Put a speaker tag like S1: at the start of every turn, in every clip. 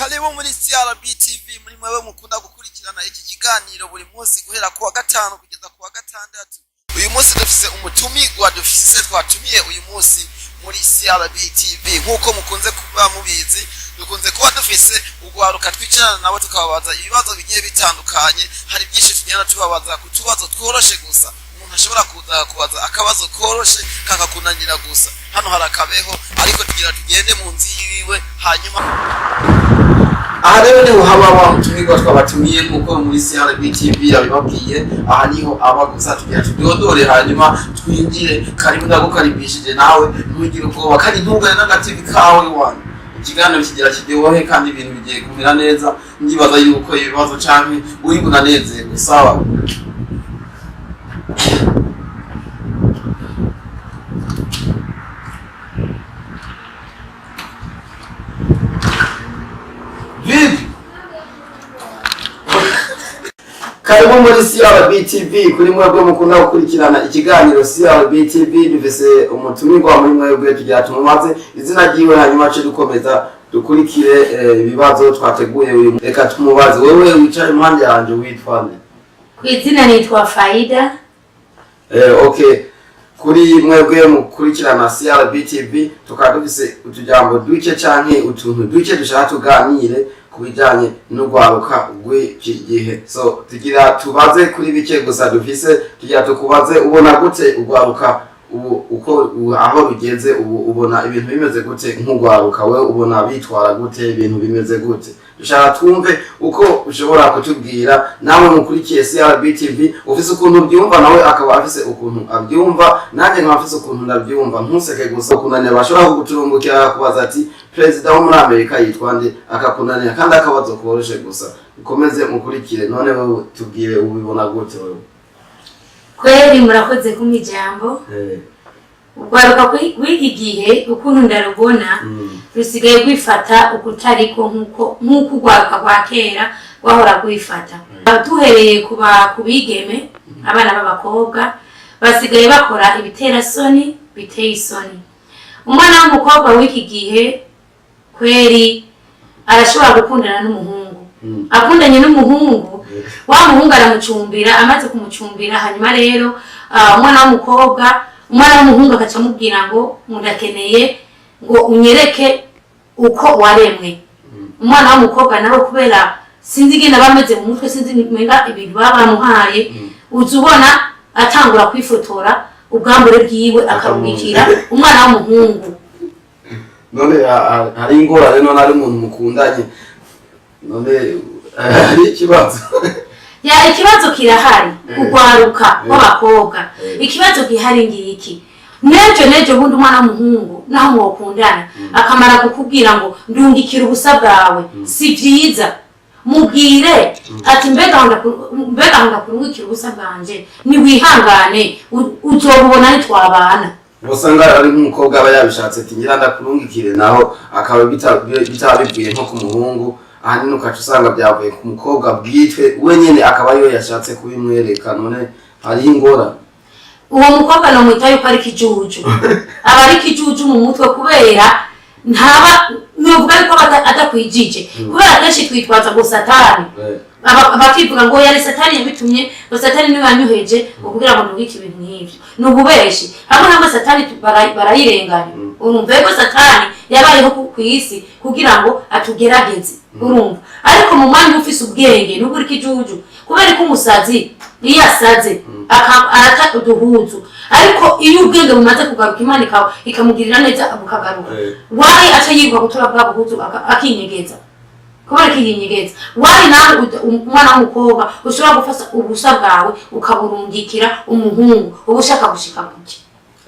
S1: Karibu muri CRB TV, muri mwewe mukunda gukurikirana iki kiganiro buri munsi guhera kuwa gatanu kugeza kuwa gatandatu. Uyu munsi dufise umutumigwa, dufise twatumiye uyu munsi muri CRB TV. Nk'uko mukunze kuba mubizi, dukunze kuba dufise ugwaruka twicarana nabo tukababaza ibibazo bigiye bitandukanye. Hari byinshi tugenda tubabaza ku tubazo tworoshe gusa. Umuntu ashobora kuza kubaza akabazo koroshe kakakunanira gusa. Hano hari akabeho, ariko tugira tugende mu nzu yiwe. Hanyuma aha rero niho haba wa mutumirwa twabatumiye, nk'uko muri CRB TV yabibabwiye. Aha niho aba gusa, tugira tudodore hanyuma twinjire. Karibu, ndagukaribishije nawe, ntugire ubwoba kandi ntugane n'agativi kawe wanyu. Ikiganiro kigira kiryohe kandi ibintu bigiye kumera neza. Ndibaza yuko ibibazo canke uri bunanezerwe. Sawa. Vipi? Karibu muri CRB TV. Kuri mwebwe mukunda gukurikirana ikiganiro CRB TV, dufise umutumirwa muri mwebwe, tugira tumubaze izina ryiwe hanyuma ce dukomeza dukurikire ibibazo twateguye uyu. Reka tumubaze. Wewe wicaye impande yanje witwa nde?
S2: Ku izina nitwa Faida.
S1: Okay, kuri mwebwe mukurikirana CRB TV, tukaba dufise utujambo duke canke utuntu duke dushaka tuganire ku bijanye n'urwaruka rw'iki gihe. So tugira tubaze kuri bike gusa dufise. Tugira tukubaze: ubona gute urwaruka ubu, uko aho rugeze ubu? Ubona ibintu bimeze gute nk'urwaruka? We ubona bitwara gute? Ibintu bimeze gute? Dushaka twumve uko ushobora kutubwira. Nawe mukurikiye CRB TV, ufise ukuntu ubyumva, nawe akaba afise ukuntu abyumva, nanjye nkaba afise ukuntu ndabyumva. Ntuseke gusa. Kunanira, bashobora kuguturumbukira akakubaza ati: "Perezida wo muri Amerika yitwa nde?" Akakunanira kandi akabazo koroshe gusa. Ukomeze mukurikire. None wewe tubwire, ubibona gute wewe?
S2: Kweri murakoze kumpa ijambo. Urwaruka rw'iki gihe, ukuntu ndarubona, rusigaye rwifata ukutariko nk'uko urwaruka rwa kera rwahora rwifata. Duhereye ku bigeme, abana b'abakobwa basigaye bakora ibiterasoni biteye isoni. Umwana w'umukobwa w'iki gihe kweri arashobora gukundana n'umuhungu. Akundanye n'umuhungu, wa muhungu aramucumbira. Amaze kumucumbira, hanyuma rero umwana w'umukobwa, umwana w'umuhungu agaca amubwira ngo: "Ndakeneye ngo unyereke uko waremwe." Umwana w'umukobwa nawe, kubera sinzi ingene aba ameze mu mutwe, sinzi menga ibintu baba bamuhaye, uza ubona atangura kwifotora ubwambure bwiwe akabubikira umwana w'umuhungu.
S1: None hari ingorane? None ari umuntu mukundanye, none hari ikibazo?
S2: Ya, ikibazo kirahari. Urwaruka rw'abakobwa, ikibazo gihari ngiki: nejo nejo bundi umwana w'umuhungu naho mwokundana akamara kukubwira ngo: "Ndungikira ubusa bwawe," si vyiza. Mubwire ati: "Mbega aho ndakurungikira ubusa bwanje, niwihangane, uzobubona nitwabana."
S1: Usanga ari nk'umukobwa aba yabishatse ati: "Ngira ndakurungikire," naho akaba bitaba bivuye nko ku muhungu. Ahanini ukaca usanga byavuye ku mukobwa bwitwe, we nyene akaba ariwe yashatse kubimwereka. None hariho ingorane?
S2: Uwo mukobwa nomwita yuko ari kijuju, aba ari kijuju mu mutwe, kubera ntaba, novuga yuko aba adakwijije, kubera kenshi twitwaza ngo Satani. Bakivuga ngo yari Satani yabitumye, ngo Satani niwe yanyoheje ngo kugira ngo ndungike ibintu nk'ivyo. Ni ububeshi. Hamwe hamwe Satani barayirenganya. Urumva yuko Satani yabayeho ku isi kugira ngo atugerageze, urumva? Ariko mu mwanya ufise ubwenge, nubwo uri kijuju, kubera ko umusazi iyo asaze arata uduhuzu, ariko iyo ubwenge bumaze kugaruka, Imana ikamugirira neza bukagaruka, wayi aca yiruka gutora bwa buhuzu akinyegeza. Kubera ko yinyegeza wayi, nawe umwana w'umukobwa ushobora gufata ubusa bwawe ukaburungikira umuhungu, uba ushaka gushika kuki?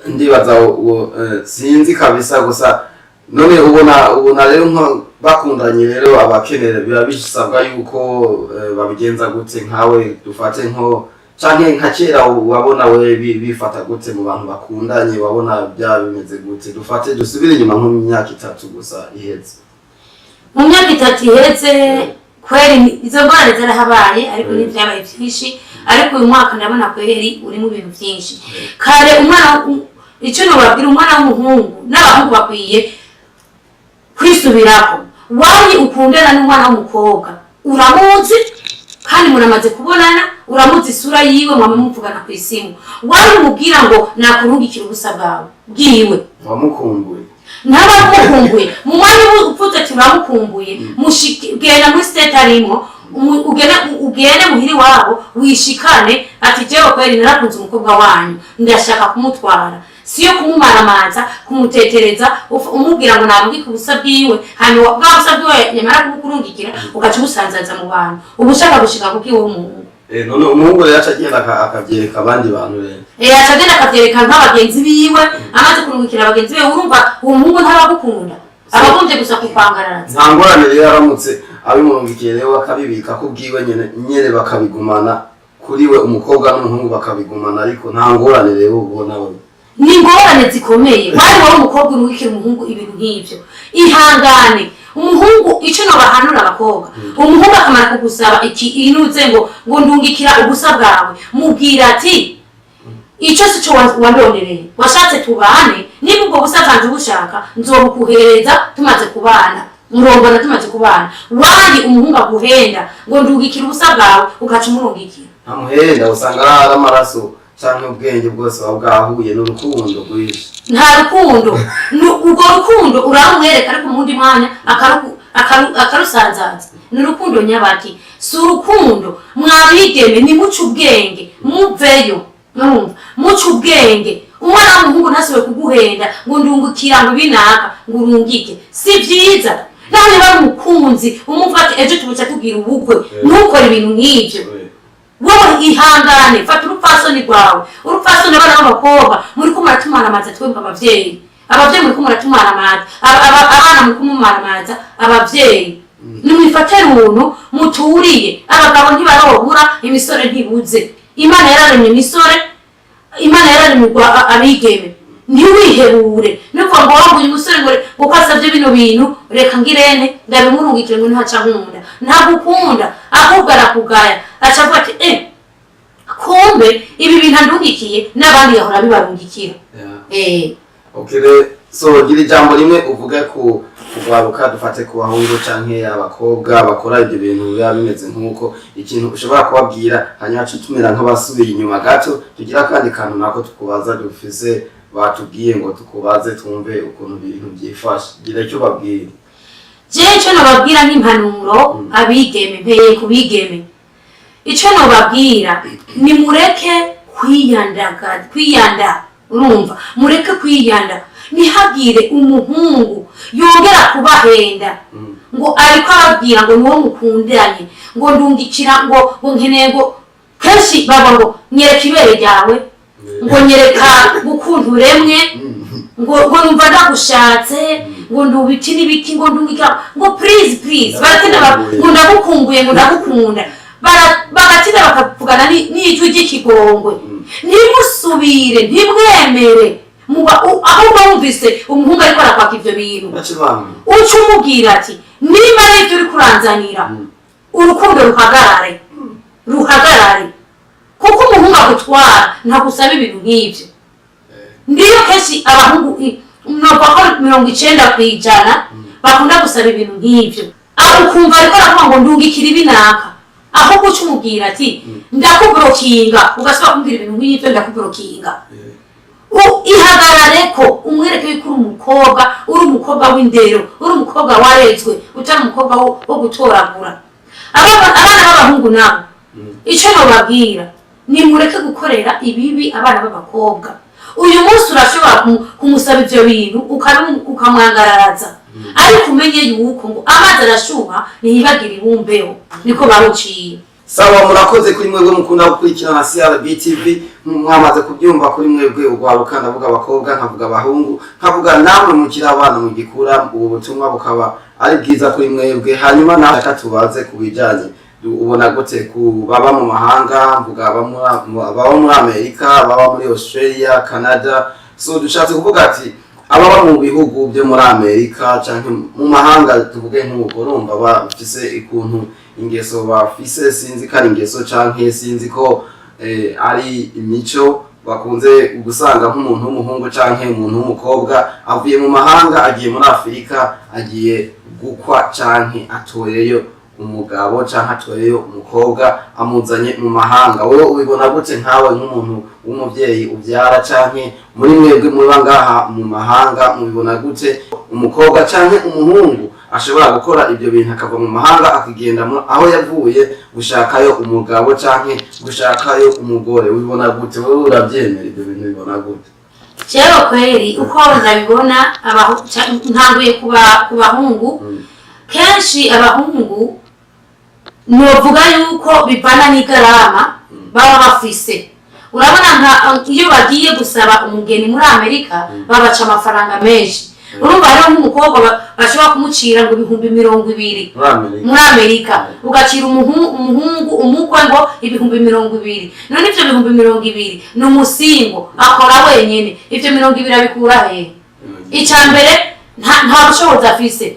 S1: Ndibaza uwo, sinzi kabisa gusa. None ubona rero nko bakundanye rero, abakenera biba bisabwa yuko babigenza gute? Nkawe dufate nko canke nka kera, wabona we bifata gute mu bantu bakundanye? Wabona byaba bimeze gute? Dufate dusubire inyuma nko mu myaka 3 gusa iheze.
S2: Mu myaka 3 iheze kweri izo ngorane zarahabaye, ariko ntibyabaye byinshi. Ariko uyu mwaka ndabona kweri urimo ibintu byinshi. Kare umwana icyo nobabwira, umwana w'umuhungu n'abahungu bakwiye kwisubirako. Wari ukundana n'umwana w'umukobwa, uramuzi kandi muramaze kubonana, uramuzi isura yiwe, mwama muvugana ku isimu, wari umubwira ngo nakurungikira ubusa bwawe bwiwe?
S1: Wamukumbuye.
S2: Ntaba umukumbuye. Mu mwanya uba upfutse ati uramukumbuye, genda muri state arimo, ugende muhiri wabo, wishikane ati: "Jewe kweri narakunze umukobwa wanyu, ndashaka kumutwara." Siyo kumumaramaza, kumutetereza, umubwira ngo narungike ubusa bwiwe, hanyuma bwa busa bwiwe nyamara kubukurungikira ugaca ubusanzaza mu bantu. Uba ushaka gushika kuko iwe w'umuhungu.
S1: None umuhungu rero aca agenda akavyereka abandi bantu rero?
S2: Aca agenda akavyereka nk'abagenzi biwe. Amaze kurungikira abagenzi biwe, urumva uwo muhungu ntabagukunda, aba agombye gusa kukwangararaza.
S1: Nta ngorane rero, aramutse abimurungikiye rero akabibika ko ubwiwe nyene nyene, bakabigumana kuri we, umukobwa n'umuhungu bakabigumana, ariko nta ngorane rero ubona we?
S2: Ni ingorane zikomeye. Wari wowe umukobwa urungikira umuhungu ibintu nk'ibyo, ihangane. Umuhungu, icyo nobahanura abakobwa, umuhungu akamara kugusaba iki inuze ngo ndungikira ubusa bwawe, mubwira ati: "Icyo si cyo wandondereye, washatse tubane. Niba ubwo busa bwanje ubushaka, nzobukuhereza tumaze kubana, murombona tumaze kubana." Wari umuhungu aguhenda ngo ndungikira ubusa bwawe, ugaca umurungikira.
S1: Ntamuhenda, usanga ari amaraso canke ubwenge bwose buba bwahuye n'urukundo rwinshi.
S2: Nta rukundo. Urwo rukundo uramwereka, ariko mu wundi mwanya akarusanzaza. Ni urukundo nyabaki? Si urukundo. Mwabigeme, nimuce ubwenge, muveyo. Mwumva, muce ubwenge. Umwana w'umuhungu ntasubiye kuguhenda ngo ndungukira, ngo ibinaka, ngo urungike, si byiza. Nawe niba ari umukunzi, umumva ati ejo tubuca tubwira ubukwe, ntukore ibintu nk'ibyo. Wowe ihangane, fata urupfasoni rwawe, urupfasoni. Abana b'abakobwa, muri ko muratumaramaza twebwe abavyeyi. Abavyeyi muri ko muratumaramaza, abana muri kumumaramaza abavyeyi. Nimwifate runtu muturiye. Abagabo ntibarobura, imisore ntibuze. Imana yararemye imisore, Imana yararemye abigeme. Ntiwiherure nukuvuga ngo waba uyu musore ngo kuko asabye bino bintu, reka ngirene ndabimurungikire, ngo ntaca nkunda. Ntagukunda, ahubwo arakugaya, aca avuga ati: "Eh, kumbe ibi bintu andungikiye n'abandi yahora bibarungikira."
S1: Okay, so gira ijambo rimwe uvuge ku kugwaruka, dufate ku bahungu canke abakobwa bakora ibyo bintu biba bimeze nk'uko, ikintu ushobora kubabwira, hanyuma tuce tumera nk'abasubiye inyuma gato, tugira akandi kantu nako tukubaza dufise, batubwiye ngo tukubaze twumve ukuntu ibintu byifashe. Gira icyo babwira.
S2: Jewe icyo nobabwira nk'impanuro abigeme, mpeye ku bigeme, icyo nobabwira ni mureke kwiyandaga, kwiyanda. Urumva, mureke kwiyanda. Ntihagire umuhungu yongera kubahenda ngo ariko ababwira ngo niwo mukundanye, ngo ndungikira, ngo nkeneye, ngo kenshi baba ngo nyereka ibere ryawe, ngo nyereka ukuntu uremwe, ngo numva ndagushatse, ngo ndubiki n'ibiki, ngo ndungikira, ngo please, please. Baratinda ngo ndagukumbuye, ngo ndagukunda. Bagatinda bakavugana n'ijwi ry'ikigongwe. Ntimusubire, ntimwemere. Muba ahubwo wumvise umuhungu ariko arakwaka ivyo bintu,
S1: Ndakibanga.
S2: uca umubwira ati: "Niba ari ibyo uri kuranzanira, urukundo ruhagarare, ruhagarare." Kuko umuhungu agutwara ntagusaba ibintu nk'ibyo. Ndiyo kenshi abahungu novuga ko 90% bakunda gusaba ibintu nk'ibyo. Aho ukumva ariko aravuga ngo ndungikira ibinaka, ahubwo uca umubwira ati: "Ndakublockinga, ugasubira kumbwira ibintu nk'ibyo, ndakublockinga." Ihagarare ko umwereke yuko uri umukobwa, uri umukobwa w'indero, uri umukobwa warezwe, utari umukobwa wo gutoragura. Abana b'abahungu nabo, icyo nobabwira ni mureke gukorera ibibi abana b'abakobwa. Uyu munsi urashobora kumusaba ibyo bintu, ukamwangararaza, ariko umenye yuko ngo amazi arashuha ntiyibagire ibumbeho, niko bawuciye.
S1: Sawa, murakoze kuri mwebwe mukunda gukurikirana CRB TV. Mwamaze kubyumva, kuri mwebwe ugwaruka, ndavuga abakobwa, nkavuga abahungu, nkavuga namwe mukiri abana mugikura, ubu butumwa bukaba ari bwiza kuri mwebwe. Hanyuma nawe reka tubaze ku bijanye, ubona gute ku baba mu mahanga, mvuga ababa muri Amerika, baba muri Australia, Canada. So dushatse kuvuga ati ababa mu bihugu byo muri Amerika canke mu mahanga, tuvuge nk'uko, urumva bafise ukuntu ingeso bafise, sinzi ko ari ingeso canke sinzi ko ari imico bakunze gusanga, nk'umuntu w'umuhungu canke umuntu w'umukobwa avuye mu mahanga agiye muri Afurika, agiye gukwa canke atoyeyo umugabo canke atoyeyo umukobwa amuzanye mu mahanga. Wowe ubibona gute nkawe nk'umuntu w'umuvyeyi uvyara, canke muri mwebwe muba ngaha mu mahanga, mubibona gute umukobwa canke umuhungu ashobora gukora ibyo bintu akava mu mahanga akagenda aho yavuye gushakayo umugabo canke gushakayo umugore? Ubibona gute? Wowe urabyemera ibyo bintu, ubibona gute?
S2: Jewe kweri uko ndabibona, ntanguye ku bahungu. Kenshi abahungu novuga yuko bivana n'igarama baba bafise. Urabona nka iyo bagiye gusaba umugeni muri Amerika, babaca amafaranga menshi. Urumva hariho nk'umukobwa bashobora kumucira ngo 20,000.
S1: Muri Amerika.
S2: Muri Amerika ugacira umuhungu umukwe ngo 20,000. None ivyo 20,000 ni umusingo akora wenyene, ivyo 20 abikura hehe? Ica mbere nta bushobozi afise.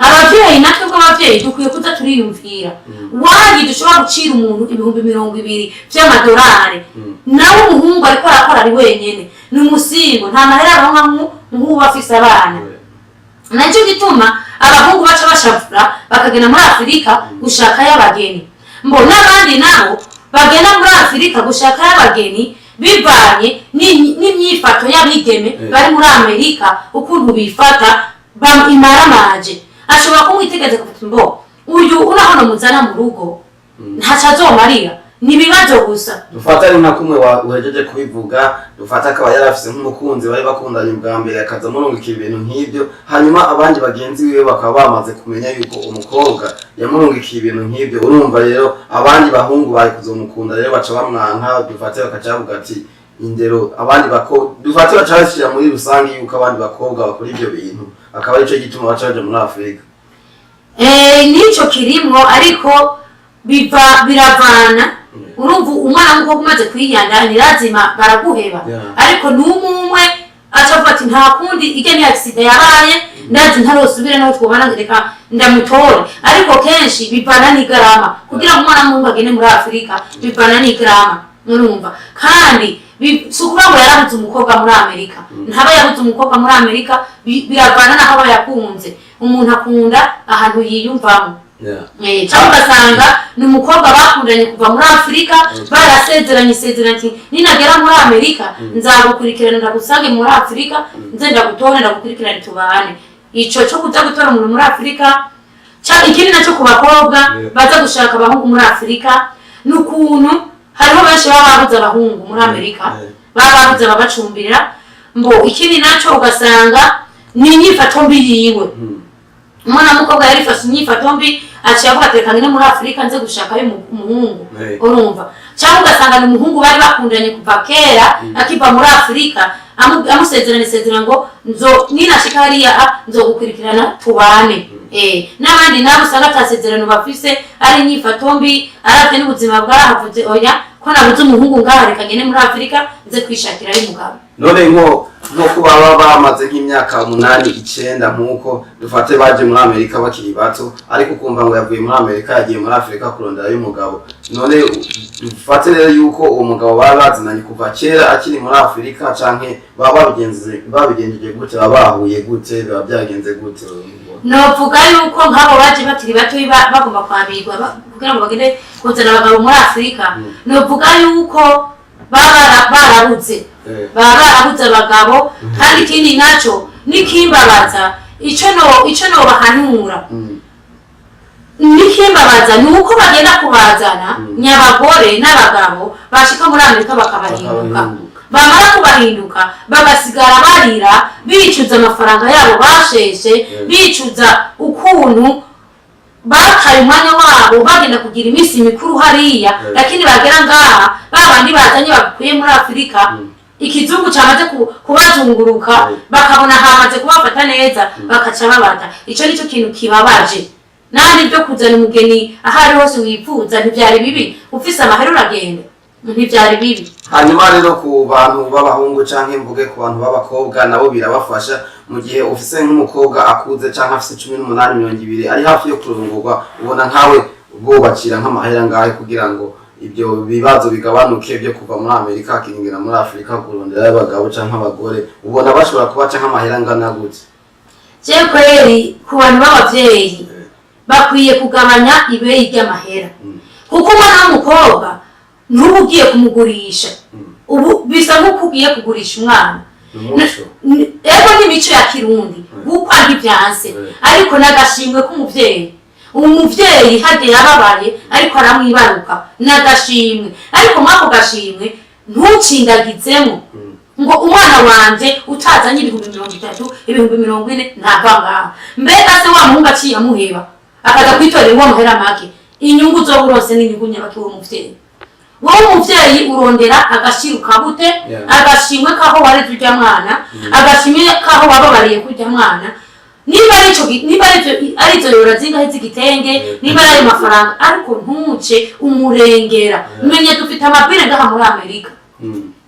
S2: Abavyeyi, natwe bw'abavyeyi, dukwiye kuza turiyumvira wangi dushobora gucira umuntu 20,000 vy'amadolari, nawe umuhungu ariko arakora ari wenyene, ni umusingo, nta mahera aronka nk'uwo afise abana. Nacyo gituma abahungu baca bashavura bakagenda muri Afurika gushakayo abageni. Mbo n'abandi nabo bagenda muri Afurika gushakayo abageni bivanye n'imyifato y'abigeme bari muri Amerika, ukuntu bifata imaramaje. Ashobora kumwitegereza akavuga mbo uyu unahono muzana mu rugo ntaco azomarira, ni ibibazo gusa.
S1: Dufata ari nka kumwe uhejeje kubivuga, dufata akaba yari afise nk'umukunzi bari bakundanye bwa mbere, akaza amurungikira ibintu nk'ibyo, hanyuma abandi bagenzi biwe bakaba bamaze kumenya yuko umukobwa yamurungikiye ibintu nk'ibyo. Urumva rero abandi bahungu bari kuzomukunda rero baca bamwanka, dufate bakaca bavuga ati indero abandi bakobwa, dufate baca bashyira muri rusange yuko abandi bakobwa bakora ibyo bintu, akaba arico gituma baca baja muri Afurika.
S2: Nico kirimwo, ariko biva biravana. Urumva umwana w'umukobwa umaze kwiyanda ni lazima baraguheba. Ariko n'umwe aca avuga ati nta kundi, irya ni accident yabaye, ndazi ntarosubire naho twobana, reka ndamutore. Ariko kenshi bivana n'igarama. Kugira ngo umwana w'umuhungu agende muri Afurika bivana n'igarama. Urumva kandi si ukuvuga ngo yarabuze umukobwa muri Amerika, ntaba yabuze umukobwa muri Amerika, biravana n'aho aba yakunze. Umuntu akunda ahantu yiyumvamo. Cyangwa ugasanga ni umukobwa bakundanye kuva muri Afurika, barasezeranye isezerano ati ninagera muri Amerika nzagukurikirana, ndagusange muri Afurika, nze ndagutore, ndagukurikirane tubane. Ico cyo kuza gutora umuntu muri Afurika, ikindi nacyo ku bakobwa baza gushaka abahungu muri Afurika, ni ukuntu hariho benshi baba babuze abahungu muri Amerika, baba babuze ababacumbira. Mbo ikindi nacyo ugasanga ni inyifato mbi yiwe. Umwana w'umukobwa yarifashe inyifato mbi, aciye avuga ati reka ngende muri Afurika nze gushakayo umuhungu. Urumva, cyangwa ugasanga ni umuhungu bari bakundanye kuva kera akiva muri Afurika, amusezerana isezerano ngo nzo ninashika hariya nzogukurikirana tubane. N'abandi nabo usanga atasezerano bafise, ari inyifato mbi, aravye n'ubuzima bwarahavuze, oya ko nabuze umuhungu ngaha, reka ngende muri Afurika nze kwishakirayo umugabo.
S1: None nko baba bamaze nk'imyaka 8, 9, nk'uko dufate baje muri Amerika bakiri bato, ariko ukumva ngo yavuye muri Amerika yagiye muri Afurika kuronderayo umugabo. None dufate rero yuko uwo mugabo baba bazinanye kuva kera akiri muri Afurika, canke baba babigenjeje gute, baba bahuye gute, biba byagenze gute?
S2: Novuga yuko nk'abo baje bakiri bato bagomba kwambirwa kugira ngo bagende kuzana abagabo muri Afurika, novuga yuko baba barabuze, baba barabuze abagabo. Kandi ikindi naco nikimbabaza, ico nobahanura, nikimbabaza ni uko bagenda kubazana nyabagore n'abagabo, bashika muri Amerika bakabahinduka.
S1: Bakabahinduka.
S2: Bamara kubahinduka bagasigara barira, bicuza amafaranga yabo basheshe, bicuza ukuntu bataye umwanya wabo bagenda kugira iminsi mikuru hariya, lakini bagera ngaha babandi bazanye bakuye muri Afurika, ikizungu cyamaze kubazunguruka, bakabona hamaze kubafata neza, bakaca babata. Ico nicyo kintu kibabaje. Nandi byo kuzana umugeni aho ari hose wifuza ntibyari bibi, ufise amahera uragenda, ntibyari bibi.
S1: Hanyuma rero ku bantu b'abahungu, canke mvuge ku bantu b'abakobwa, nabo birabafasha mu gihe ufise nk'umukobwa akuze canke afise 18, 20, ari hafi yo kurongorwa, ubona nkawe bubakira nk'amahera ngahe kugira ngo ibyo bibazo bigabanuke byo kuva muri Amerika akiringira muri Afurika kurondera abagabo canke abagore? Ubona bashobora kubaca nk'amahera angana gute?
S2: Je kweri, ku bantu b'abavyeyi, bakwiye kugabanya ibeyi ry'amahera, kuko umwana w'umukobwa ntuba ugiye kumugurisha. Ubu bisa nk'uko ugiye kugurisha umwana.
S1: Umuco.
S2: Ego, n'imico ya Kirundi, gukwa ntibyanse, ariko n'agashimwe k'umuvyeyi. Umuvyeyi hagiye yababaye ariko aramwibaruka, n'agashimwe. Ariko mwako gashimwe ntucindagizemo ngo umwana wanje utazanye 30,000, 40,000, ntava ngaho. Mbega se wa muhungu aciye amuheba akaza kwitorera uwo muhera make, inyungu zo burose n'inyungu nyabaki? Uwo muvyeyi, wowe umuvyeyi urondera agashira ukabute, agashimwe kaho wareze urya mwana, agashimwe kaho wababariye kurya mwana. Niba arico niba arizo yora zingahe z'igitenge, niba ari ayo mafaranga, ariko ntuce umurengera. Menye dufite amabwire ngaha muri Amerika.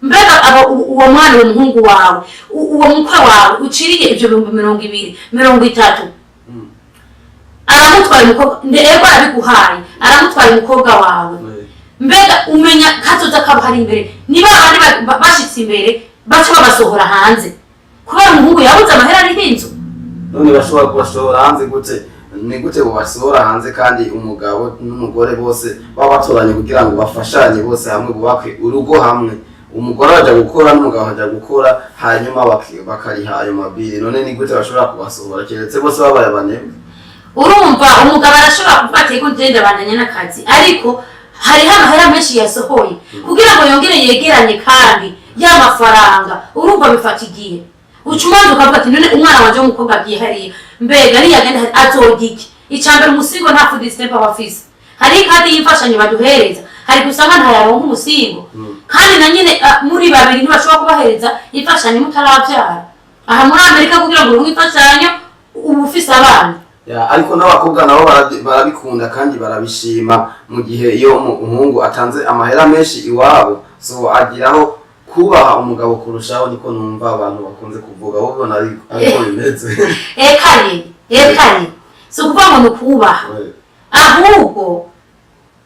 S2: Mbega abo uwo mwana, uwo muhungu wawe, uwo mukwe wawe uciriye ivyo 20,000, 30, aramutwaye umukobwa, ego arabiguhaye, aramutwaye umukobwa wawe. Mbega umenya kazoza kabo hari imbere? Niba abandi bashitse imbere baca babasohora hanze kubera umuhungu yabuze amahera ariho inzu.
S1: None bashobora kubasohora hanze gute? Ni gute bubasohora hanze kandi umugabo n'umugore bose baba batoranye kugira ngo bafashanye bose hamwe, bubake urugo hamwe? Umugore aja gukora n'umugabo aja gukora, hanyuma bakariha ayo mabiri. None ni gute bashobora kubasohora keretse bose babaye abanebwe?
S2: Urumva, umugabo arashobora kuvuga ati: "Ego, ngenda bandanya n'akazi," ariko hariho amahera menshi yasohoye kugira ngo yongere yegeranye kandi ya mafaranga. Urumva bifata igihe. Uca umanza ukavuga ati: "None umwana wanje w'umukobwa agiye hariya, mbega niyagenda hariya azorya iki?" Icambere, umusingle nta food stamp aba afise. Hari kandi y'imfashanyo baduhereza, hari gusanga ntayaronka umusingle. Kandi na nyine muri babiri ntibashobora kubahereza imfashanyo mutaravyara. Aha muri Amerika, kugira ngo uronke imfashanyo uba ufise abana.
S1: Ya, ariko n'abakobwa nabo barabikunda kandi barabishima mu gihe iyo umuhungu atanze amahera menshi iwabo, so agiraho kubaha umugabo kurushaho. Niko numva abantu bakunze kuvuga. Wowe ubona ariko bimeze?
S2: Ekare, ekare, si ukuvuga ngo ni ukubaha, ahubwo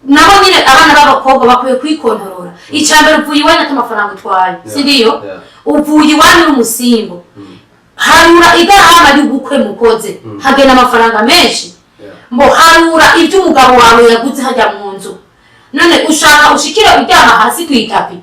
S2: nabo nyine abana b'abakobwa bakwiye kwikontorora. Icya mbere, uvuye iwanyu ata amafaranga utwaye, si ndiyo?
S1: Yeah.
S2: Uvuye iwanyu uri umusingle. Harura igarama y'ubukwe mukoze, hagenda amafaranga menshi. Mbo harura ibyo umugabo wawe yaguze hajya mu nzu. None ushaka ushikire uryama hasi ku itapi?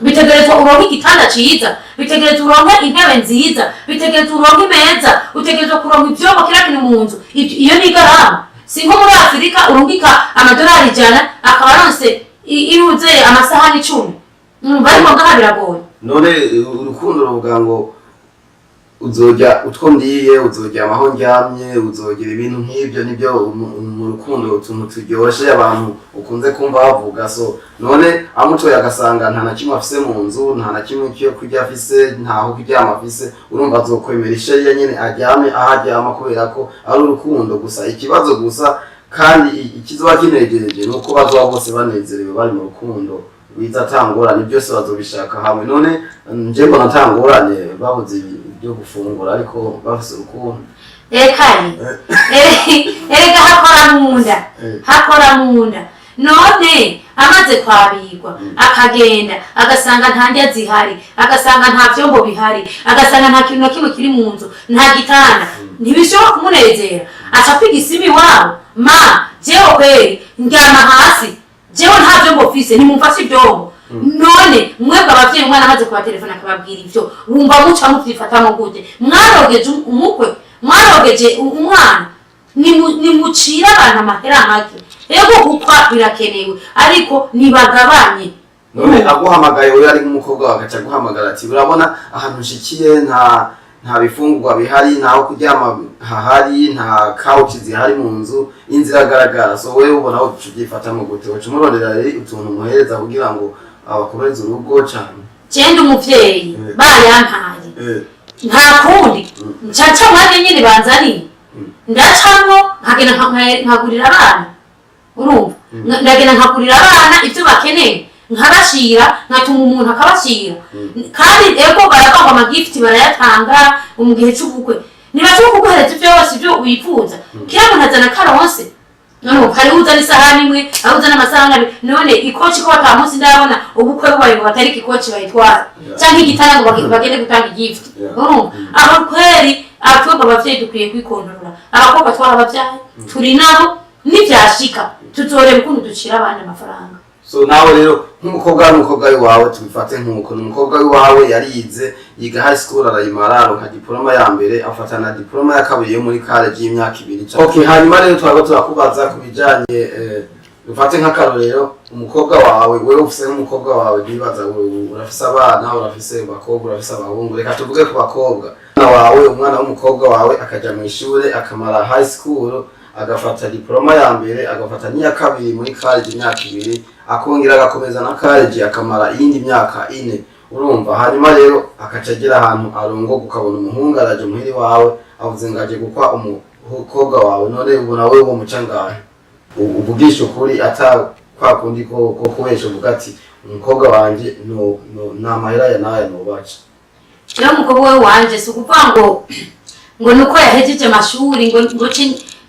S2: Bitegerezwa uronke igitanda ciza, bitegerezwa uronke intebe nziza, bitegerezwa uronke imeza, utegerezwa kuronka ivyombo, kila kintu mu nzu. Iyo ni igarama. Si nko muri Afurika urungika amadolari 100 akaba aronse iruze amasahani 10. Ariko ngaha biragoye.
S1: None urukundo ruvuga ngo uzorya utwo ndiye, uzoryama aho ndyamye, uzogira ibintu nk'ibyo, nibyo mu rukundo, utuntu turyoshe abantu ukunze kumva bavuga. So none amutoye agasanga nta na kimwe afise mu nzu, nta na kimwe cyo kurya afise, ntaho kuryama afise, urumva azokwemera ishariya nyene aryame aho aryama kubera ko ari urukundo gusa. Ikibazo gusa kandi ikizoba kinejereje ni uko bazoba bose banezerewe, bari mu rukundo rwiza, atangorane, byose bazobishaka hamwe. None nje mbona atangorane babuze ibyo gufungura ariko bafise urukundo.
S2: Ekari, erega hakora mu nda. Hakora mu nda. None amaze kwabirwa akagenda agasanga nta ndya zihari, agasanga nta vyombo bihari, agasanga nta kintu na kimwe kiri mu nzu, nta gitanda, ntibishobora kumunezera. Aca kwiga isimi iwabo: "Ma, jewe kweri ndyama hasi, jewe nta vyombo mfise, nimumfashe ivyombo." None mwebwe abavyeyi, umwana amaze kubatelefona akababwira ivyo, wumva muca muvyifatamo gute? Mwarogeje umukwe, mwarogeje umwana. Nimucire abantu amahera make. Ego, gukwa birakenewe, ariko nibagabanye.
S1: None aguhamagaye wewe ari nk'umukobwa, bagaca aguhamagara ati: "Urabona ahantu nshikiye, nta bifungurwa bihari, ntaho kuryama hahari, nta couch zihari mu nzu, inzira iragaragara." So wewe ubona aho uca ubyifatamo gute? Uca umurondera rero utuntu umuhereza kugira ngo abakomeze urugo cane?
S2: Jenda umuvyeyi, bayampaye, nta kundi, ncaca mwanya nyene banzaniye, ndacamwo nkagenda nkagurira abana. Urumva, ndagenda nkagurira abana ibyo bakeneye, nkabashira, nkatuma umuntu akabashira. Kandi ego, baravuga ngo amagift barayatanga mu gihe c'ubukwe. Ntibashobora kuguhereza ivyo byose ibyo wifuza. Kila muntu azana karonse. None ubu hariho uzana isahani imwe, hariho uzana amasahani abiri. None ikoci, ko ata munsi ndabona ubukwe bubaye ngo batarike ikoci bayitwara, canke igitanda ngo bagende gutanga igift. Urumva aho kweri abatwebwe abavyeyi dukwiye kwikontorora. Abakobwa twarabavyaye, turi nabo, nivyashika tuzoreba ukuntu ducira abandi amafaranga.
S1: So nawe rero nk'umukobwa, n'umukobwa w'iwawe, tubifate nk'uko ni umukobwa w'iwawe, yarize, yiga high school arayimara, aronka diploma ya mbere, afata na diploma ya kabiri yo muri college y'imyaka 2. Okay, hanyuma rero twaba turakubaza ku bijanye, dufate nk'akarorero umukobwa wawe, wewe ufise nk'umukobwa wawe, ndibaza wewe urafise abana, urafise abakobwa, urafise abahungu. Reka tuvuge ku bakobwa. Umwana wawe, umwana w'umukobwa wawe akaja mu ishure, akamara high school, agafata diploma ya mbere, agafata n'iya kabiri muri college imyaka 2, akongera agakomeza na college akamara iyindi myaka 4, urumva. Hanyuma rero akaca agera ahantu arongoka, ukabona umuhungu araje muhiri wawe, avuze ngo aje gukwa umukobwa wawe. None ubona wewe uwo muca ngahe? Uvugisha ukuri, ata kwa kundi ko kubesha, uvuga ati umukobwa wanje no nta mahera ya naya nobaca.
S2: Rero umukobwa we wanje, si ukuvuga ngo nuko yahejeje amashuri ngo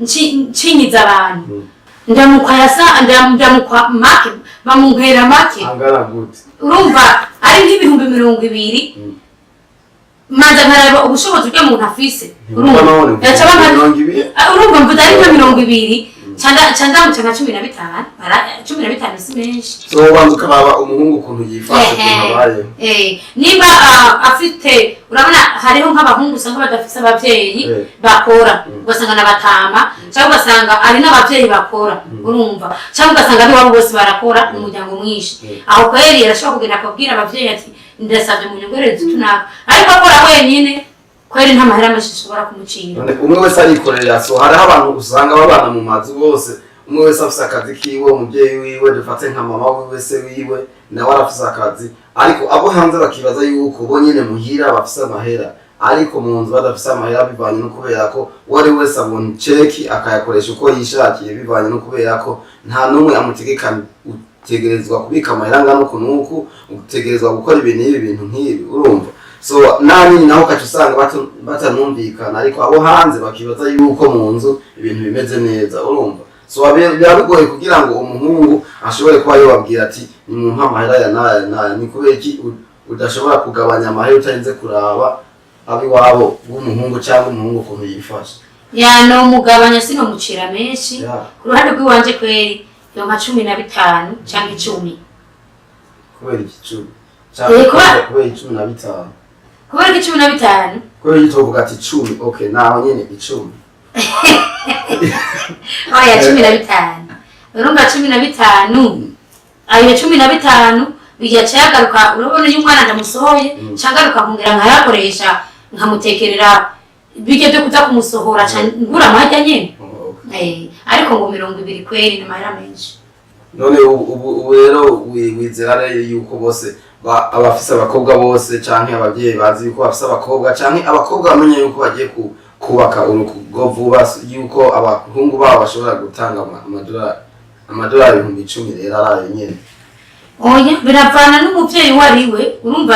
S2: ncinyiza abantu. Ndamukwa yasa ndamukwa make, bamumpera make.
S1: Angana gute?
S2: Urumva ari nk'20,000. Manza nkaraba ubushobozi bw'umuntu afise.
S1: Ntiwumva none?
S2: Yaca bampa
S1: 20?
S2: Ah, urumva mvuze ari nka 20, ca ndamuca nka 15. 15 si menshi.
S1: So ubanza ukaraba umuhungu ukuntu yifashe, ukuntu abayeho.
S2: Nimba afite, urabona hariho nk'abahungu usanga badafise abavyeyi bakora, ugasanga n'abatama, cyangwa ugasanga ari n'abavyeyi bakora, urumva, cyangwa ugasanga ab'iwabo bose barakora mu muryango mwinshi. Aho kweri arashobora kugenda akabwira abavyeyi ati ndasabye munyongorere utu naka. Ariko akora wenyine, kweri nta mahera menshi ashobora kumucira.
S1: None umwe wese arikorera. So hariho abantu usanga babana mu mazu bose, umwe wese afise akazi kiwe, umuvyeyi wiwe, dufate nka mama wiwe, se wiwe nawe arafise akazi, ariko abo hanze bakibaza yuko bo nyene muhira bafise amahera, ariko mu nzu badafise amahera, bivanye no kubera ko uwo ari wese abona ceki akayakoresha uko yishakiye, bivanye no kubera ko nta n'umwe amutegeka utegerezwa kubika amahera angana uku n'uku, utegerezwa gukora ibi n'ibi, bintu nk'ibi, urumva. So nanini naho ukaca usanga batanumvikana, ariko abo hanze bakibaza yuko mu nzu ibintu bimeze neza, urumva. So biba bigoye kugira ngo umuhungu ashobore kuba yobabwira ati nimumpe amahera ya naya naya. Ni kubera iki udashobora kugabanya amahera utarinze kuraba ab'iwabo w'umuhungu cyangwa umuhungu ukuntu yifashe?
S2: Ya, nomugabanya, sinomucira menshi. Ku ruhande rw'iwanje kweri yo nka 15 canke 10.
S1: Kubera iki 10? Kubera 15?
S2: Kubera ko 15?
S1: Kubera iki tuvuga ati 10? Okay, naho nyene 10.
S2: Oya, 15. Urumva 15, ayo 15 bigaca yagaruka. Urabona iyo umwana ndamusohoye, cagaruka nkongera nkayakoresha, nkamutekerera bijya byo kuza kumusohora, ca ngura amahajya nyene.
S1: Oh, okay.
S2: Ariko ngo 20 kweri ni amahera menshi.
S1: None ubu rero wizera rero yuko bose abafise abakobwa bose, canke abavyeyi bazi yuko bafise abakobwa, canke abakobwa bamenye yuko bagiye kubaka urugo vuba, yuko abahungu babo bashobora gutanga amadolari 10,000 rero ari ayo nyene?
S2: Oya, biravana n'umuvyeyi uwo ari we. Urumva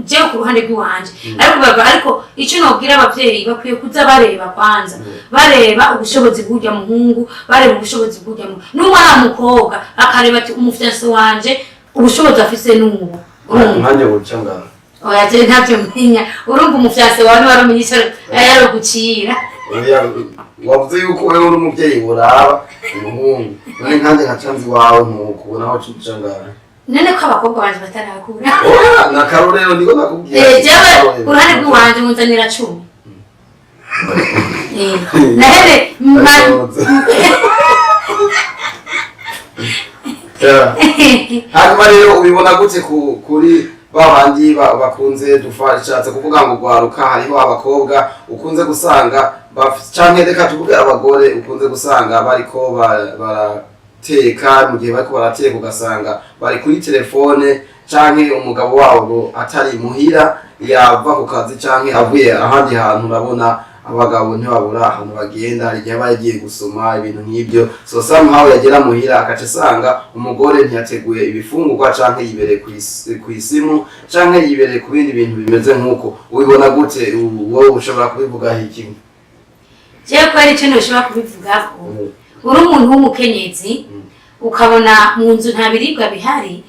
S2: jewe ku ruhande rw'iwanje, ariko bava, ariko icyo nobwira abavyeyi, bakwiye kuza bareba kwanza, bareba ubushobozi bw'urya muhungu, bareba ubushobozi bw'urya n'umwana mukobwa, akareba ati umufyanso wanje ubushobozi afise n'ubu. Urumva?
S1: Nkanjye buca ngana?
S2: Oya, je ntavyo menya. Urumva umufyanso wawe niwarumenya ico yarogucira.
S1: Oya, wavuze yuko wewe uri umuvyeyi uraba umuhungu. None nkanjye nkaca nzi iwawe nkuko ubona aho uca ngana?
S2: None ko abakobwa banje batarakura.
S1: Oya, ni akarorero niko nakubwira.
S2: Jewe ku ruhande rw'iwanje munzanira 10. Nahere
S1: Yeah. Hanyuma rero ubibona gute kuri ba bandi bakunze dufashatse kuvuga ngo gwaruka, hariho abakobwa ukunze gusanga canke reka tuvuge abagore ukunze gusanga bariko barateka, mu gihe bariko barateka ugasanga bari kuri telefone, canke umugabo wabo atari muhira, yava ku kazi canke avuye ahandi hantu, urabona abagabo ntibabura ahantu bagenda, hari igihe aba yagiye gusoma, ibintu nk'ibyo. So somehow yagera muhira akaca asanga umugore ntiyateguye ibifungurwa, canke yibereye kw'isimu, canke yibereye ku bindi bintu bimeze nk'uko. Ubibona gute? Wowe ushobora kubivugaho iki?
S2: Jewe ko ari ico noshobora kubivugako. Uri umuntu w'umukenyezi, ukabona mu nzu nta biribwa bihari,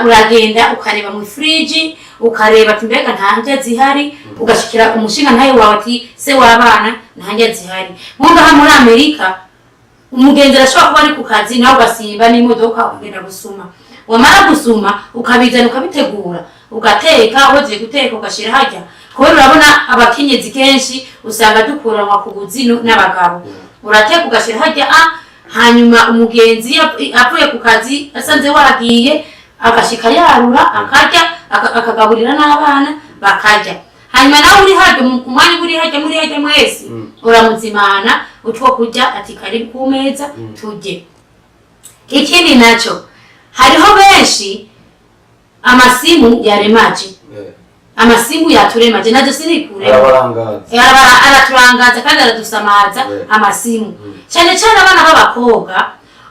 S2: uragenda ukareba mu friji, ukareba ati mbega nta ndya zihari, ugashikira umushinga ntayo wawe ati se w'abana, nta ndya zihari. Nko ngaha muri Amerika, umugenzi arashobora kuba ari ku kazi, nawe ugasimba n'imodoka ukagenda gusuma. Wamara gusuma ukabizana, ukabitegura, ugateka. Wogiye guteka ugashira harya, kubera urabona abakenyezi kenshi usanga dukuranwa ku buzino n'abagabo. Urateka ugashira harya, hanyuma umugenzi iyo avuye ku kazi asanze wagiye, agashika yarura akarya, akagaburira n'abana bakarya. Hanyuma nawe uri harya, mu mwanya uri harya, muri harya mwese, uramuzimana utwo kurya ati kari ku meza turye. Ikindi naco, hariho benshi amasimu yaremaje. Amasimu yaturemaje, naje sinikuremo.
S1: Arabarangaza.
S2: Araturangaza kandi aradusamaza. Amasimu, cyane cyane abana b'abakobwa,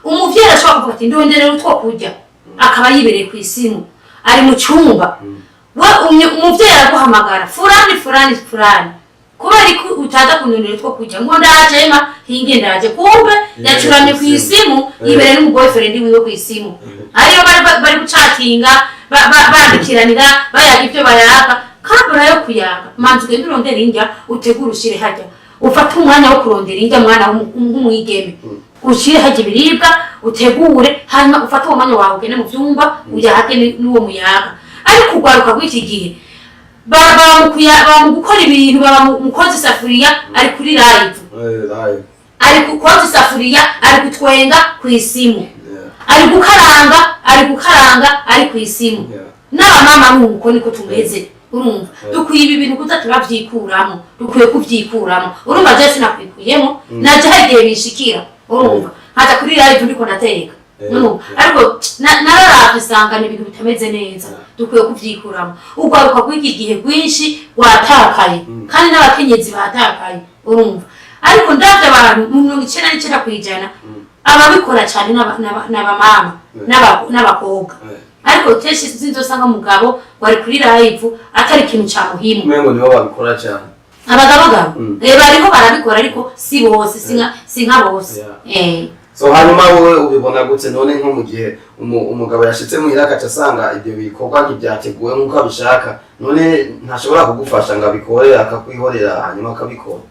S2: umuvyeyi arashobora kuvuga ati ndonderera utwo kurya, akaba yibereye ku isimu, ari mu cyumba. We umuvyeyi araguhamagara, furani furani furani, kubera ko utaza kunonera utwo kurya, ngo ndaje ma hinge ndaje, kumbe yacuramye ku isimu, yibereye n'umuboyfriend wiwe ku isimu, ariyo bari gucatinga, bandikiranira, bayaga ibyo bayaga. Kabura yo kuyaga, manza ugende urondera indya, utegure, ushire harya. Ufate umwanya wo kurondera indya, mwana w'umwigeme, ushire harya ibiribwa, utegure, hanyuma ufate uwo mwanya wawe ugende mu vyumba uyage n'uwo muyaga. Ariko urwaruka rw'iki gihe baba mu gukora ibintu, baba mu koza isafuriya ari kuri live.
S1: Live.
S2: Ari koza isafuriya, ari gutwenga ku isimu. Ari gukaranga, ari ku isimu. N'abamama nuko niko tumeze. Urumva, dukwiye ibi bintu kuza turabyikuramo, dukwiye kubyikuramo. Urumva, je sinakwikuyemo, naje hari igihe bishikira, urumva, nkaja kuri live ndiko ndateka. Urumva, ariko nararavye nsanga ni ibintu bitameze neza. Dukwiye kubyikuramo. Urwaruka rw'iki gihe rwinshi rwatakaye, kandi n'abakenyezi batakaye, urumva. Ariko ndavye abantu mu 99% ababikora cyane n'abamama n'abakobwa. Ariko kenshi sinzosanga umugabo wari kuri live atari ikintu ca muhimu.
S1: Umengo nibo babikora cyane.
S2: Abagabogabo bariho barabikora, ariko si bose, si nka bose.
S1: So hanyuma wowe ubibona gute none, nko mu gihe umugabo yashitse muhira agaca asanga ibyo bikorwa ntibyateguwe nk'uko abishaka, none ntashobora kugufasha ngo abikore, akakwihorera hanyuma akabikora?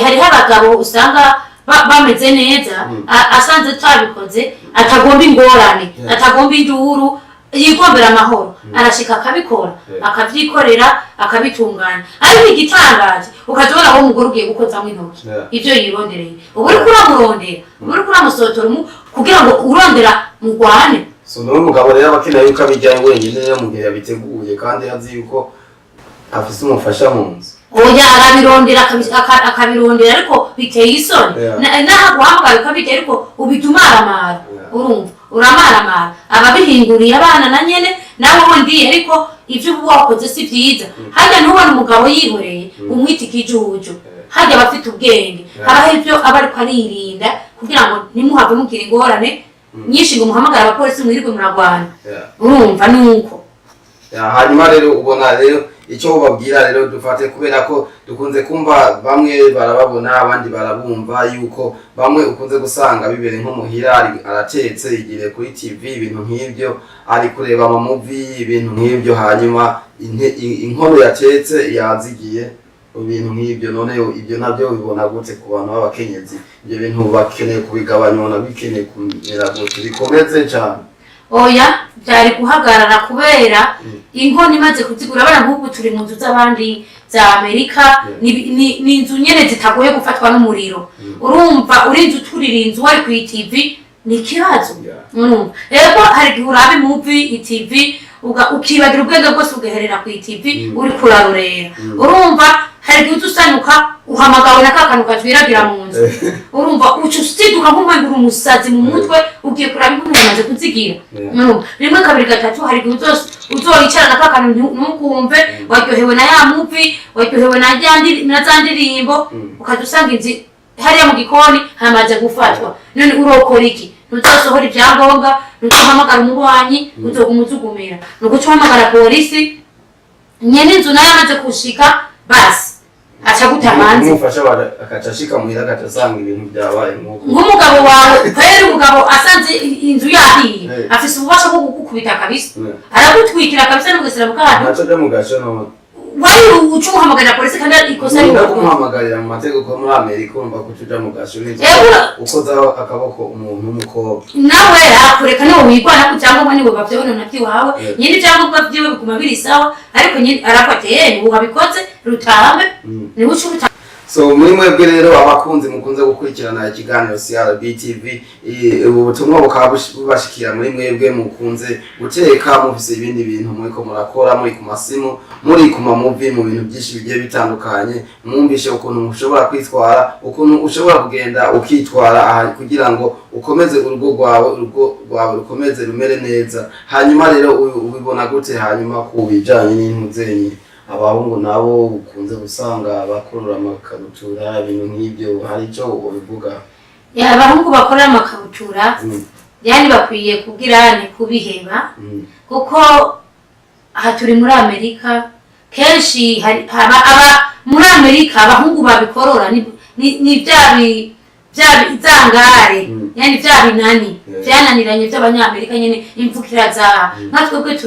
S2: Hariho abagabo usanga bameze neza, asanze tutabikoze, atagomba ingorane, atagomba induru, yigombera amahoro, arashika akabikora, akavyikorera, akabitunganya. Ariko igitangaje, ukaza ubona aho umugore ugiye gukozamwo intoki ivyo yirondereye, uba uriko uramurondera, uba uriko uramusotora kugira ngo urondera mugwane.
S1: So nawe umugabo rero aba akeneye yuko abijyayo wenyine rero mu gihe yabiteguye kandi azi yuko afise umufasha mu nzu.
S2: Oya, arabirondera, akabirondera, ariko biteye isoni. Naho aguhamagaye ukabirya, ariko ubijya umaramara. Urumva, uramaramara, ababihinguriye abana na nyene nawe wundi, ariko ivyo uba wakoze si vyiza. Harya ntubona umugabo yihoreye, umwita ikijuju? Harya aba afite ubwenge. Habaho ivyo aba ariko aririnda kugira ngo ntimuhave mugira ingorane nyinshi, ngo muhamagare abapolisi, mwirirwe muragwana. Urumva, nuko.
S1: Ya, hanyuma rero ubona rero icyo ubabwira rero, dufate kubera ko dukunze kumva bamwe barababona, abandi barabumva, yuko bamwe ukunze gusanga bibereye nko muhira, aratetse, igire kuri TV, ibintu nk'ibyo, ari kureba amamovie, ibintu nk'ibyo, hanyuma inkono yatetse yazigiye, ibintu nk'ibyo. None ibyo nabyo bibona gute ku bantu b'abakenyezi? Ibyo bintu bakeneye kubigabanya, ubona bikeneye kumera gute, bikomeze cyane?
S2: Oya, byari guhagarara, kubera inkono imaze kuzigura, abana nk'ubu turi mu nzu z'abandi za Amerika. Ni inzu nyene zitagoye gufatwa n'umuriro. Urumva, urinze uturira inzu wari ku TV, ni ikibazo. Urumva rero, hari igihe uraba imovie iTV, ukibagira ubwenge bwose, ugaherera ku iTV uriko urarorera. Urumva, hari igihe uza usanuka uhamagawe na ka kantu kajwiragira mu nzu. Urumva, uca usiduka nk'umengo uri umusazi mu mutwe, ugiye kuraba inkono yamaze kuzigira. Urumva, rimwe, kabiri, gatatu, hari igihe uzoyicara na ka kantu ntukumve, waryohewe na ya movie, waryohewe na za ndirimbo, ukaza usanga inzu hariya mu gikoni hamaze gufatwa. None urokora iki? Ntuzosohora ibyangombwa, ntuzohamagara umubanyi, uzoguma uzugumira, ni uguca uhamagara polisi. Nyene inzu nayo amaze kushika, basi Aca aguta hanze.
S1: Umufasha wawe akaca ashika muhira, agaca asanga ibintu byabaye nk'uko.
S2: Nk'umugabo wawe kweri, umugabo asanze inzu yahiye, afise ububasha bwo kugukubita kabisa, aragutwikira kabisa n'ubugesera bwayo.
S1: Ntaco aja mu gasho none?
S2: Wari uca umuhamagarira polisi kandi ikosa ari
S1: Urinda
S2: wowe.
S1: Kumuhamagarira mu mategeko muri Amerika, urumva ko uca uja mu gasho urinze ukozaho akaboko umuntu w'umukobwa.
S2: Nawe akureka, niwe wigwana ku cyangombwa, niwe bavyonona vy'iwawe. Nyine ibyangombwa vyiwe biguma biri sawa, ariko nyine arafata ye niwe wabikoze rutambe, niwe uca urutambe.
S1: So muri mwebwe rero abakunzi mukunze gukurikirana ikiganiro CRB TV, ubu butumwa bukaba bubashikira muri mwebwe mukunze guteka, mufise ibindi bintu muriko murakora, muri ku masimu, muri ku mamuvi, mu bintu byinshi bigiye bitandukanye. Mwumvishe ukuntu mushobora kwitwara, ukuntu ushobora kugenda ukitwara aha kugira ngo ukomeze urugo rwawe, urugo rwawe rukomeze rumere neza. Hanyuma rero ubibona gute hanyuma ku bijanye n'intuzenyi, abahungu nabo ukunze gusanga bakurura amakabutura, ibintu nk'ibyo, hari icyo ubivuga?
S2: Ya, abahungu bakora amakabutura, yani bakwiye kugira ni kubiheba, kuko aha turi muri Amerika, kenshi hari aba muri Amerika abahungu babikorora ni bya zangare, yani bya binani byananiranye by'Abanyamerika nyene, imvukira za nka twebwe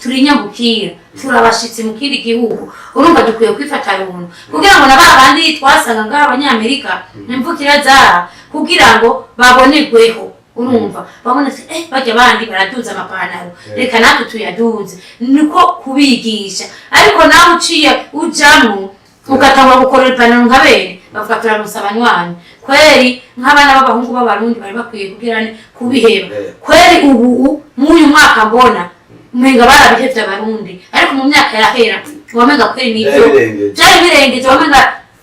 S2: turi nyambukira, turabashitsi mu kindi gihugu. Urumva dukwiye kwifata runtu kugira ngo na ba bandi twasanga ngaha Abanyamerika imvukira za, kugira ngo babonerweho. Urumva babona ati bajya bandi baraduza amapantaro, reka natwe tuyaduze. Niko kubigisha, ariko nawe uciye ujamwo ugatangura gukorera ipantaro nka bene, bavuga turaronsa abanywanyi kweri. Nk'abana b'abahungu b'Abarundi bari bakwiye kugira kubiheba kweri. Ubu mw'uyu mwaka mbona umenga barabihevye Abarundi, ariko mu myaka yahera wamenga kweri nivyo.
S1: Byari birengeje.
S2: Byari birengeje, wamenga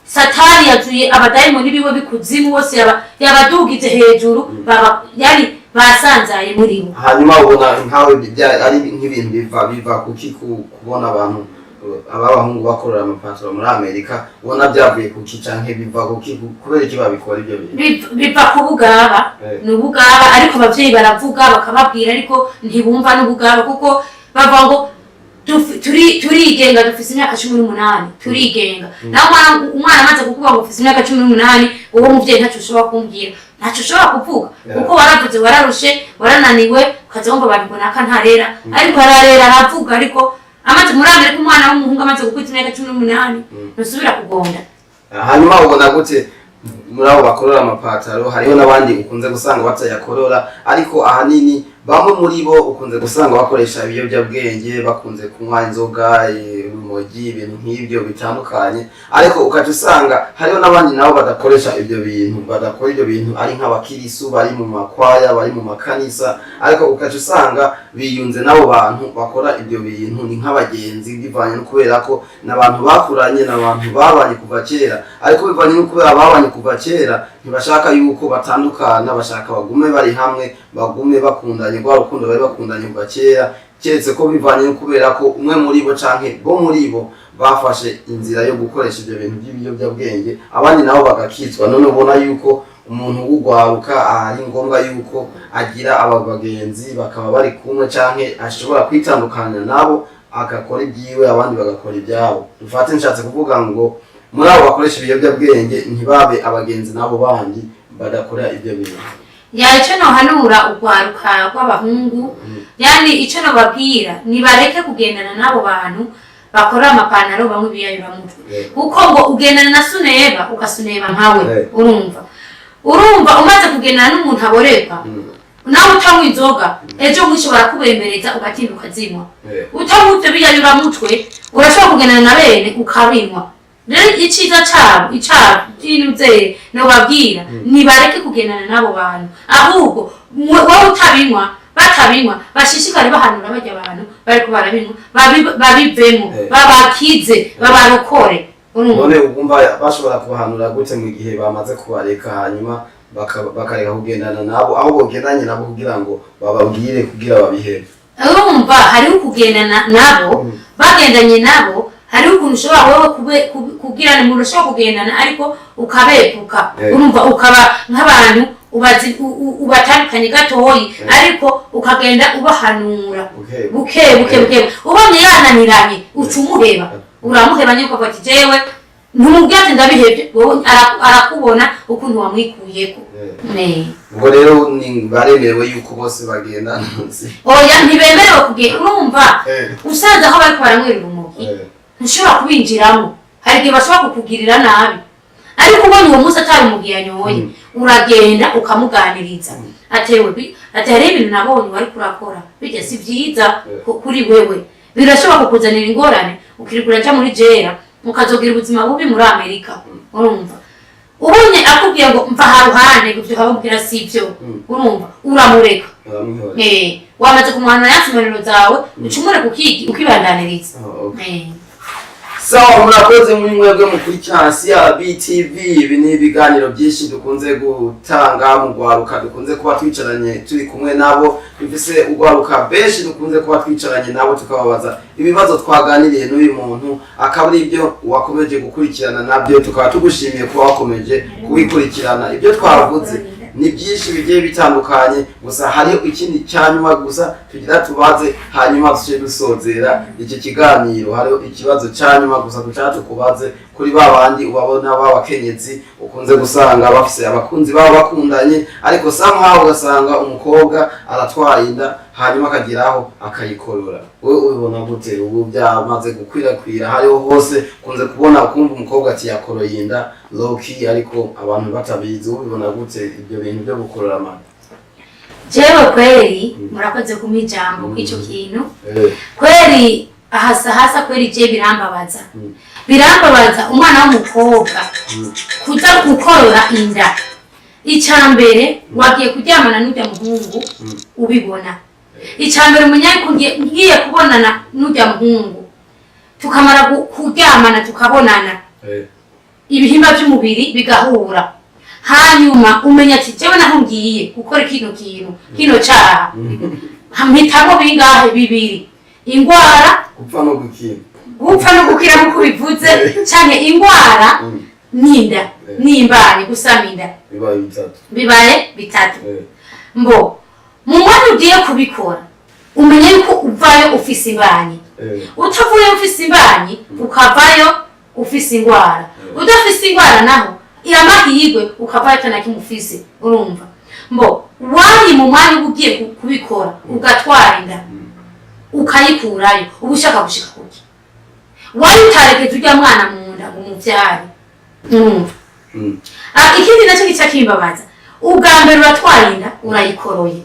S2: Satani yazuye abadayimoni biwe b'ikuzimu bose, yabadugije hejuru, baba yari basanzaye muri bo.
S1: Hanyuma ubona nkawe ari nk'ibintu biva kuki kubona abantu ab'abahungu bakorera amapantaro muri Amerika? Ubona byavuye kuki canke biva kuki? Kubera iki babikora ibyo bintu?
S2: Biva ku bugaba. Ni ubugaba, ariko abavyeyi baravuga bakababwira, ariko ntibumva n'ubugaba, kuko bavuga ngo turigenga, dufise imyaka 18, turigenga. Naho umwana amaze kukuvuga ngo ufise imyaka 18, wowe muvyeyi ntacyo ushobora kumbwira, ntacyo ushobora kuvuga, kuko waravuze, wararushe, warananiwe, ukaza wumva abantu ngo naka ntarera, ariko ararera, aravuga. Ariko amaze muri Amerika, umwana w'umuhungu amaze gukwiza imyaka 18, ntusubira kugonda.
S1: Hanyuma ubona gute muri abo bakorora amapataro, hariho n'abandi ukunze gusanga batayakorora, ariko ahanini bamwe muri bo ukunze gusanga bakoresha ibiyobyabwenge, bakunze kunywa inzoga, urumogi, ibintu nk'ibyo bitandukanye, ariko ukaca usanga hariho n'abandi nabo badakoresha ibyo bintu, badakora ibyo bintu, ari nk'abakirisu bari mu makwaya, bari mu makanisa, ariko ukaca usanga biyunze n'abo bantu bakora ibyo bintu, ni nk'abagenzi, bivanye no kubera ko n'abantu bakuranye, n'abantu babanye kuva kera, ariko bivanye no kubera babanye kuva kera, ntibashaka yuko batandukana, bashaka bagume bari hamwe, bagume bakundanye rwa rukundo bari bakundanye kuva kera, keretse ko bivanye no kubera ko umwe muri bo canke bo muri bo bafashe inzira yo gukoresha ibyo bintu by'ibiyobyabwenge, abandi nabo bagakizwa. None ubona yuko umuntu w'ugwaruka ari ngombwa yuko agira aba bagenzi bakaba bari kumwe, canke ashobora kwitandukanya nabo agakora ibyiwe, abandi bagakora ibyabo? Dufate, nshatse kuvuga ngo muri abo bakoresha ibiyobyabwenge ntibabe abagenzi n'abo bandi badakora ibyo bintu.
S2: Ya, icyo nohanura urwaruka rw'abahungu, yani icyo nobabwira, nibareke kugendana n'abo bantu bakora amapantaro, banywa ibiyayuramutwe, kuko ngo ugendana na suneba ugasuneba nkawe. Urumva umaze kugendana n'umuntu aborerwa, nawe utanywa inzoga, ejo mwisho barakubembereza ugatinda ukazinywa. Utanywa ibyo biyayuramutwe, urashobora kugendana na bene ukabinywa. Rero iciza cabo icabo cy'intuze nobabwira, nibareke kugendana n'abo bantu, ahubwo wowe utabinywa, batabinywa, bashishikare bahanura bajya abantu bariko barabinywa babivemo, babakize, babarokore. Urumva?
S1: None ugumva bashobora kubahanura gute mu gihe bamaze kubareka, hanyuma bakareka kugendana nabo, aho bogendanye nabo kugira ngo bababwire kugira babihebe?
S2: Urumva hariho ukugendana nabo, bagendanye nabo, hariho ukuntu ushobora wowe kugira umuntu ushobora kugendana ariko ukabepuka. Urumva ukaba nk'abantu ubatandukanye gatoyi, ariko ukagenda ubahanura
S1: buke
S2: buke buke buke. Ubonye yananiranye, uca umuheba, uramuheba nyine, ukavuga ati jewe Ntumubwira ati ndabihebye, wowe arakubona ukuntu wamwikuyeko.
S1: Ubwo rero ni baremerewe yuko bose bagenda ntuzi?
S2: Oya, ntibemerewe kugenda, urumva? Usanze aho bariko baranywera urumogi, ntushobora kubinjiramo, hari igihe bashobora kukugirira nabi. Ariko ubonye uwo munsi atari umugi yanyoye, uragenda ukamuganiriza, atewe ati hariho ibintu nabonye wariko urakora, bijya si byiza kuri wewe, birashobora kukuzanira ingorane, ukirirwa uraja muri jera, ukazogira ubuzima bubi muri Amerika. Urumva, ubonye akubwiye ngo mva haruhande, ngo ivyo ukababwira si ibyo, urumva uramureka.
S1: Uramwihorera.
S2: Wamaze kumuhanura yanse zawe, uca umureka ukibandaniriza.
S1: Oh, okay.
S2: Eh.
S1: Sawa, murakoze muri mwebwe mukurikirana CRB TV. Ibi ni ibiganiro byinshi dukunze gutanga mu rwaruka dukunze kuba twicaranye, turi kumwe nabo. Dufise urwaruka benshi dukunze kuba twicaranye nabo, tukababaza ibibazo twaganiriye n'uyu muntu, akaba ari ibyo wakomeje gukurikirana nabyo. Tukaba tugushimiye kuba wakomeje kubikurikirana. Ibyo twavuze ni byinshi bigiye bitandukanye, gusa hariho ikindi cyanyuma gusa tugira tubaze, hanyuma duce dusozera iki kiganiro. Hariho ikibazo cyanyuma gusa dushaka tukubaze kuri ba bandi ubabona b'abakenyezi ukunze gusanga bafise abakunzi baba bakundanye, ariko somehow ugasanga umukobwa aratwara inda, hanyuma akageraho akayikorora. Wowe ubibona gute? Ubu byamaze gukwirakwira hariho hose, ukunze kubona ukumva umukobwa ati yakoroye inda low-key, ariko abantu batabizi. Wowe ubibona gute ibyo bintu byo gukorora amada?
S2: Jewe kweri, murakoze kumpa ijambo kw'ico kintu. Kweri ahasa hasa kweri, je birambabaza. Birambabaza umwana w'umukobwa kuza gukorora inda. Icya mbere, wagiye kuryamana n'ujya muhungu ubibona. Icya mbere umenya yuko ngiye kubonana n'ujya muhungu, tukamara kuryamana, tukabonana, ibihimba by'umubiri bigahura, hanyuma umenya ati jewe naho ngiye gukora kino kintu, kino caha, mpitamo bingahe? Bibiri: ingwara,
S1: gupfa no gukira.
S2: Gupfa no gukira nk'uko bivuze, canke ingwara n'inda, n'imbanyi, gusama inda.
S1: Bibaye bitatu.
S2: Bibaye bitatu. Mbo mu mwanya ugiye kubikora, umenye yuko uvayo ufise imbanyi. Utavuye ufise imbanyi, ukavayo ufise ingwara. Udafise ingwara naho, amahirwe ukavayo atanakimwe ufise. Urumva, mbo wari mu mwanya uba ugiye kubikora, ugatwara inda, ukayikurayo, uba ushaka gushika kuki? Wari utarekeze urya mwana mu nda ngo umuvyare? Urumva? Ah, ikindi nacyo gica kimbabaza, ubwa mbere uratwara inda, urayikoroye.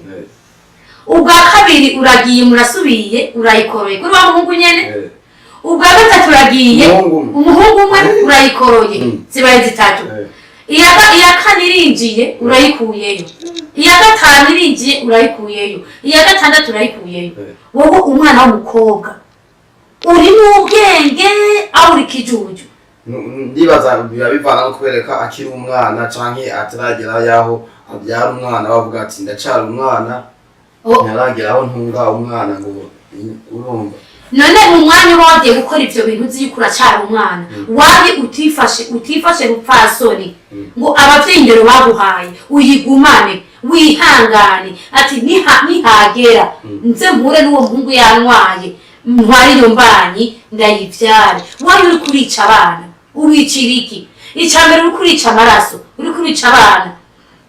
S2: Ubwa kabiri uragiye, murasubiye, urayikoroye kuri wa muhungu nyene. Ubwa gatatu uragiye,
S1: umuhungu umwe.
S2: Umuhungu umwe, urayikoroye. Zibaye zitatu. Iya kane irinjiye, urayikuyeyo. Iya gatanu irinjiye, urayikuyeyo. Iya gatandatu urayikuyeyo. Wowe umwana w'umukobwa uri n'ubwenge aho uri kijuju?
S1: Ndibaza biba bivana no kubereka akiri umwana canke ataragera yaho abyara umwana, bavuga ati ndacara umwana, ntaragera aho ntunga umwana, ngo urumva.
S2: None mu mwanya uba wagiye gukora ivyo bintu, uzi yuko uracara umwana, wari utifashe rupfasoni, ngo abavyeyi indero baguhaye uyigumane, wihangane, ati nihagera nze mpure n'uwo muhungu yantwaye, ntware iyo mbanyi ndayivyare. Wari uri kurica abana, ubicira iki? Ica mbere, uri kurica amaraso, uri kurica abana.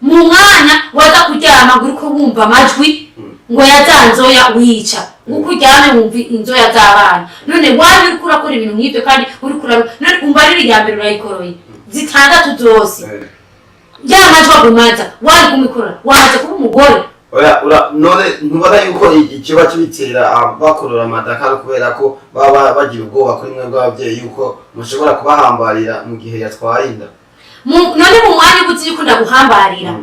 S2: Mu mwanya waza kuryama ngo uriko wumva amajwi ngo ya za nzoya wica, uko uryamye wumva inzoya z'abana. None waba uriko urakora ibintu nk'ibyo, kandi uriko none umva riri irya mbere urayikoroye, zitandatu zose, ya majwi agumaza, wari kumikorora wamaze kuba umugore.
S1: Oya, none ntubona yuko ikiba kibitera bakorora amadakaro kubera ko baba bagira ubwoba kuri mwe bw'ababyeyi yuko mushobora kubahambarira mu gihe yatwaye inda?
S2: None mu mwanya uba uzi yuko ndaguhambarira,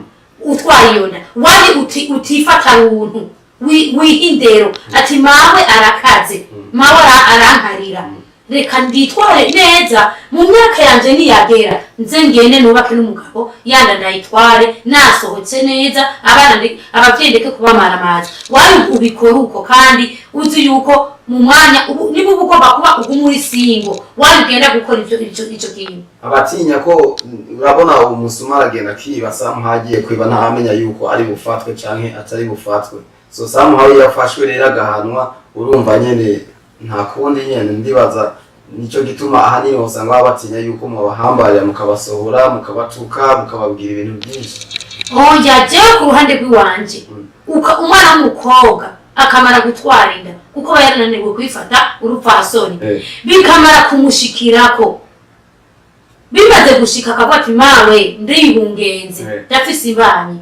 S2: utwaye iyo nda, wari utifata runtu, wiha indero ati mawe arakaze, mawe arankarira, reka nditware neza, mu myaka yanje niyagera nze ngende nubake n'umugabo, yanda ndayitware nasohotse neza, abana abavyeyi ndeke kubamaramaza. Wari ubikora uko kandi uzi yuko mu mwanya niba uba ugomba kuba uguma uri single, wari ugenda gukora ivyo ico kintu?
S1: Abatinya ko urabona umusuma aragenda akiba, somehow agiye kwiba ntaramenya yuko ari bufatwe canke atari bufatwe. So somehow iyo yafashwe rero agahanwa, urumva nyene nta kundi nyene ndibaza. Nico gituma ahanini usanga baba batinya yuko mubahambarira, mukabasohora, mukabatuka, mukababwira ibintu byinshi.
S2: Oya, jewe ku ruhande rw'iwanje, umwana w'umukobwa akamara gutwara inda, kuko aba yarananiwe kwifata urupfasoni, bikamara kumushikirako, bimaze gushika akavuga ati: "Mawe, ndibungenze, ndafise imbanyi,"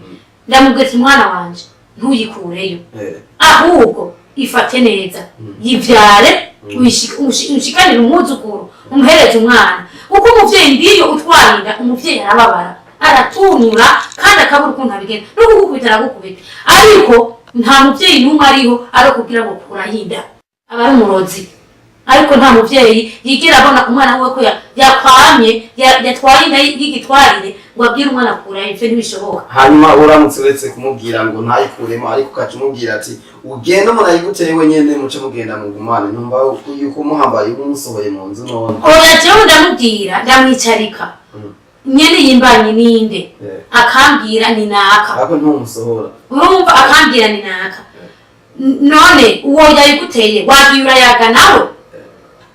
S2: ndamubwira ati: "Mwana wanje, ntuyikureyo, ahubwo ifate neza, yivyare, ushikanire umwuzukuru, umuhereze umwana." Kuko umuvyeyi ndiyo utwara inda, umuvyeyi arababara, aratunura, kandi akabura ukuntu abigenza, no kugukubita aragukubita. Ariko nta muvyeyi n'umwe ariho arokubwira ngo kuraho inda, aba ari umurozi. Ariko nta muvyeyi yigera abona umwana wiwe ko yakwamye, yatwaye inda y'igitwarire ngo abwire umwana kuraho. Ivyo ntibishoboka.
S1: Hanyuma uramutse uretse kumubwira ngo ntayikuremo, ariko ukaca umubwira ati: "Ugende, umuntu ayiguteye wenyene, muce mugenda mugumane," ntumva yuko umuhambaye uba umusohoye mu nzu none?
S2: Oya, jewe ndamubwira, ndamwicarika: "Nyene yimbanyi ninde?" Akambwira ni naka.
S1: Ariko ntumusohora.
S2: Urumva, akambwira ni naka. None uwo yayiguteye wagiye urayaga nawe,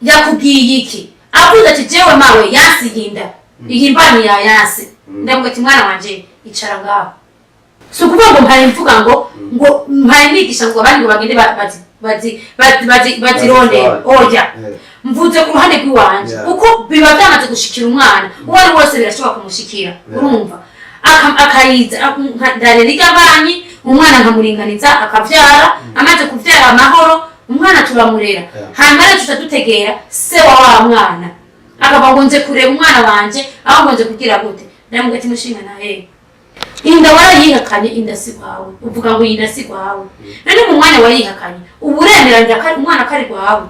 S2: yakubwiye iki? Avuze ati: "Jewe mawe yansiye inda, iyi mbanyi yayanse." Ndamubwira ati: "Mwana wanje, icara ngaho." Si ukuvuga ngo mpaye mvuga ngo mpaye nigisha ngo abandi ngo bagende bazirondere, oya. Mvuze ku ruhande rw'iwanje, kuko biba byamaze gushikira umwana uwo ari wese, birashobora kumushikira. Urumva, akayiza ndarera irya banyi, umwana nkamuringaniza, akavyara, amaze kuvyara amahoro, umwana turamurera. Hanyuma rero tuca dutegera se wa wa mwana, akava ngo nze kureba umwana wanje, aho ngo nze kugira gute. Ndamubwira ati: "Mushinga nahe, inda warayihakanye, inda si rwawe, uvuga ngo iyi nda si rwawe. None mu mwanya wayihakanye, ubu uremeranya ko umwana ko ari rwawe?"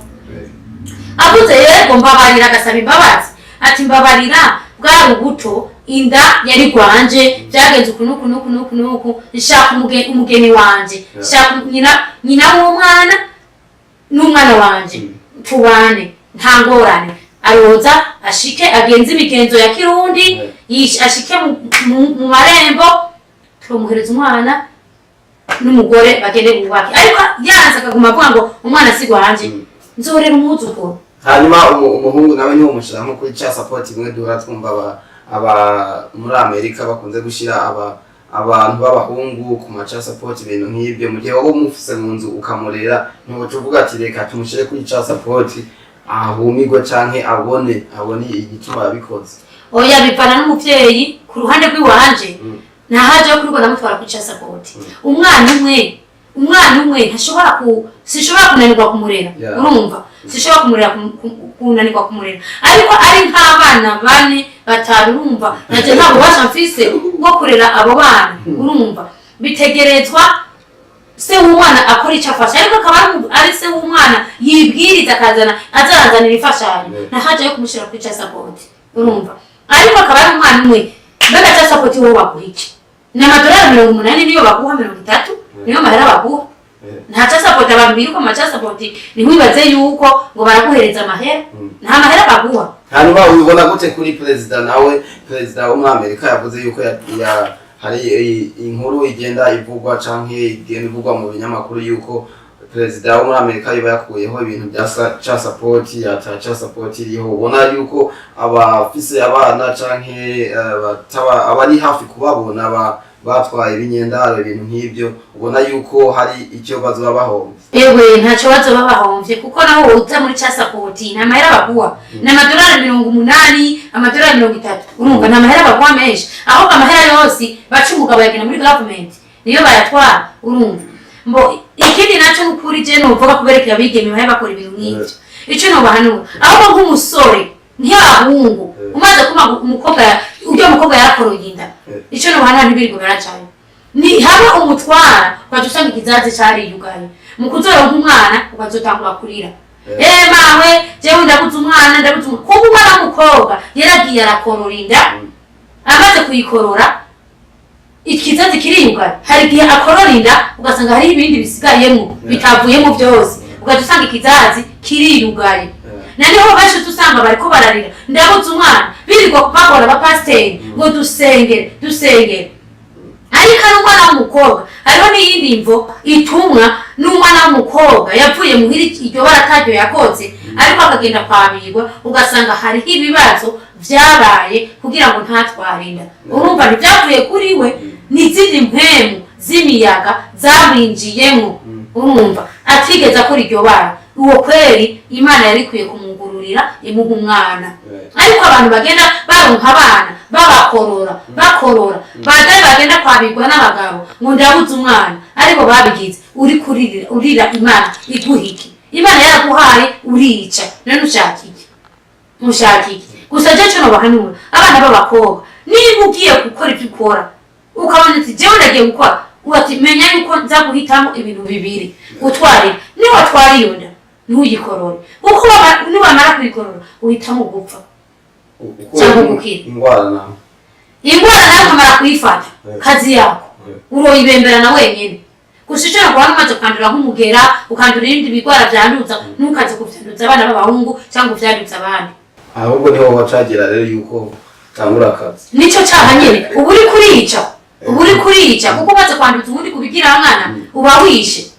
S2: Avuze yego, mbabarira, agasaba imbabazi ati: "Mbabarira, bwari ubuto, inda yari rwanje, byagenze uku nuku nuku nuku nuku, nshaka umugeni wanje, nshaka nyina w'umwana n'umwana wanje, tubane nta ngorane." Aroza ashike agenze imigenzo ya kirundi, ashike mu marembo, tumuhereza umwana n'umugore, bagende bubake. Ariko yanze, akaguma avuga ngo umwana si rwanje, nzorera umwuzukuru.
S1: Hanyuma umuhungu nawe niwo mushyira nko kuri child support imwe duhora twumva aba muri Amerika bakunze gushyira aba abantu b'abahungu ku ma child support, ibintu nk'ibyo. Mu gihe wowe umufise mu nzu ukamurera, ntiwoca uvuga ati: "Reka tumushyire kuri child support ahumirwe canke abone igituma yabikoze"?
S2: Oya, bivana n'umuvyeyi. Ku ruhande rw'iwanje, ntahaje yo kuri ndamutwara kuri child support. Umwana umwe, umwana umwe ntashobora ku sinshobora kunanirwa kumurera. Urumva, sinshobora kumurera, kunanirwa kumurera. Ariko ari nk'abana bane, batanu, urumva naje nta bubasha mfise bwo kurera abo bana. Urumva, bitegerezwa se w'umwana akora icyo afasha. Ariko akaba ari se w'umwana yibwiriza, akazana azarazanira imfashanyo, ntahaje yo kumushyira kuri child support. Urumva, ariko akaba ari umwana umwe, mbega child support wowe baguha iki? Ni amadolari 80 niyo baguha, 30 niyo mahera baguha. Nta child support. Abantu biruka mu child support, ntiwibaze yuko ngo baraguhereza amahera, nta mahera baguha.
S1: Hanyuma ubibona gute kuri perezida nawe, perezida wo muri Amerika yavuze yuko hari inkuru igenda ivugwa canke igenda ivugwa mu binyamakuru yuko perezida wo muri Amerika yoba yakuyeho ibintu bya child support, ata child support iriho? Ubona yuko abafise abana canke abari hafi kubabona batwaye ibinyendaro, ibintu nk'ibyo, ubona yuko hari icyo bazoba bahomvye?
S2: Ewe, ntacyo bazoba bahomvye, kuko naho uza muri child support nta mahera baguha, ni amadolari 80, amadolari 30. Urumva, nta mahera baguha menshi, ahubwo amahera yose baca umugabo yagenda muri government, niyo bayatwara. Urumva mbo ikindi naco nukuri je novuga kuberekera abigeme bahe bakora ibintu nk'ivyo, ico nobahanura ahubwo nk'umusore, ntiyabahungu, umaze kuma umukobwa, uryo mukobwa yarakoroye inda, ico nobahanura, ntibirirwe baracayo, ni hamwe umutwara ukaca usanga ikizazi cariyugaye mu kuzoronka umwana, ukazotangura kurira: "Eh mawe, jewe ndabuze umwana, ndabuze umwana." Kuko umwana w'umukobwa yaragiye arakorora inda, amaze kuyikorora ikizazi kiriyugaye. Hari igihe akorora inda ugasanga hariho ibindi bisigayemwo bitavuyemo byose, ugaca usanga ikizazi kiriyugaye. Na niho benshi usanga bariko bararira: "Ndabuze umwana." Birirwa bakora abapasiteri ngo dusengere, dusengere, ariko ari umwana w'umukobwa. Hariho n'iyindi mvo itumwa n'umwana w'umukobwa yavuye muhira iryo bara ataryo yakoze, ariko akagenda kwabirwa, ugasanga hariho ibibazo vyabaye kugira ngo ntatware inda. Urumva ntibyavuye kuri we, n'izindi mpemu z'imiyaga zamwinjiyemo. Urumva atigeze akora iryo bara, uwo kweri Imana yari ikwiye kumugururira imuha umwana. Ariko abantu bagenda baronka abana babakorora, bakorora badari, bagenda kwabirwa n'abagabo ngo ndabuze umwana, ariko babigize uri kuririra urira Imana iguha iki? Imana yaraguhaye urica, none ushaka iki? Ushaka iki? Gusa je co nobahanura abana b'abakobwa, niba ugiye gukora ibyo ukora ukabona ati jewe ndagiye gukora, ati menya yuko nza guhitamo ibintu bibiri: gutwarira, niwatwara iyo nda ntuyikorore, kuko niwamara kuyikorora uhitamo gupfa cyangwa gukira.
S1: Ingwara nawe?
S2: Ingwara nawe ukamara kuyifata, kazi yako uroyibemberana wenyine. Gusa ushobora kuba umaze kwandura nk'umugera, ukandura ibindi bigwara vyanduza, ntukaze kuvyanduza abana b'abahungu cyangwa uvyanduza abandi.
S1: Ahubwo niho wacagira rero yuko utangura akazi.
S2: Nico caha nyene, uba uri kurica, uba uri kurica, kuko umaze kwanduza uwundi kubigira mwana uba wishe.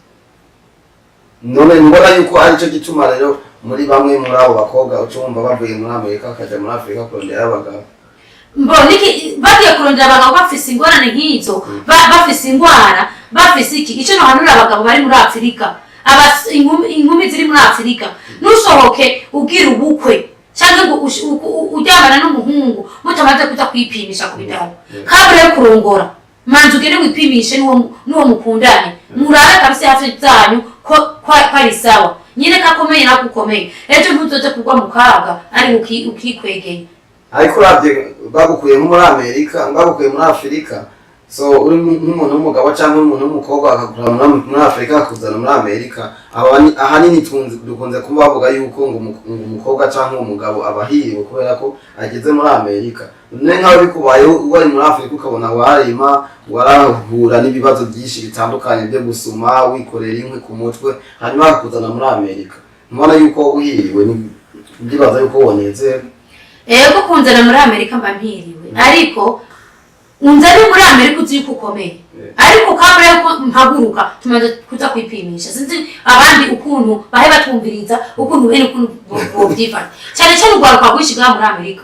S1: None mbona yuko aricyo gituma rero muri bamwe muri abo bakobwa uca wumva bavuye muri Amerika bakaja muri Afurika kurondera abagabo.
S2: Mbona iki bagiye kurondera abagabo bafise ingorane nk'izo, bafise ingwara, bafise iki. Icyo nohanura abagabo bari muri Afurika, inkumi ziri muri Afurika, ntusohoke ugira ubukwe cyangwa ngo uryamana n'umuhungu mutamaze kuza kwipimisha ku bitaro. Kabure yo kurongora, manza ugende wipimishe n'uwo mukundanye, murabe kabisa hafi zanyu ko ari sawa nyine, ko akomeye nako ukomeye. Ejo ntuzoze kugwa mu kaga ari ukikwegeye.
S1: Ariko uravye bagukuye nko muri Amerika, bagukuye muri Afurika, so uri nk'umuntu w'umugabo cyangwa umuntu w'umukobwa, bakakura muri Afurika bakakuzana muri Amerika, ahanini dukunze kuba bavuga yuko ngo umukobwa cyangwa umugabo aba ahiriwe kubera ko ageze muri Amerika. None nkaho bikubayeho wari muri Afurika, ukabona warima, warahura n'ibibazo byinshi bitandukanye byo gusuma, wikorera inkwi ku mutwe, hanyuma bakakuzana muri Amerika, mbona yuko uhiriwe, ndibaza yuko wonezerwa.
S2: Ego, kunzana muri Amerika mba mpiriwe, ariko unzane muri Amerika uzi yuko ukomeye. Ariko kabura yuko mpaguruka, tumaze kuza kwipimisha. Sinzi abandi ukuntu bahe batwumviriza, ukuntu bene ukuntu bovyifata, cyane cyane urwaruka rwinshi ngaha muri Amerika.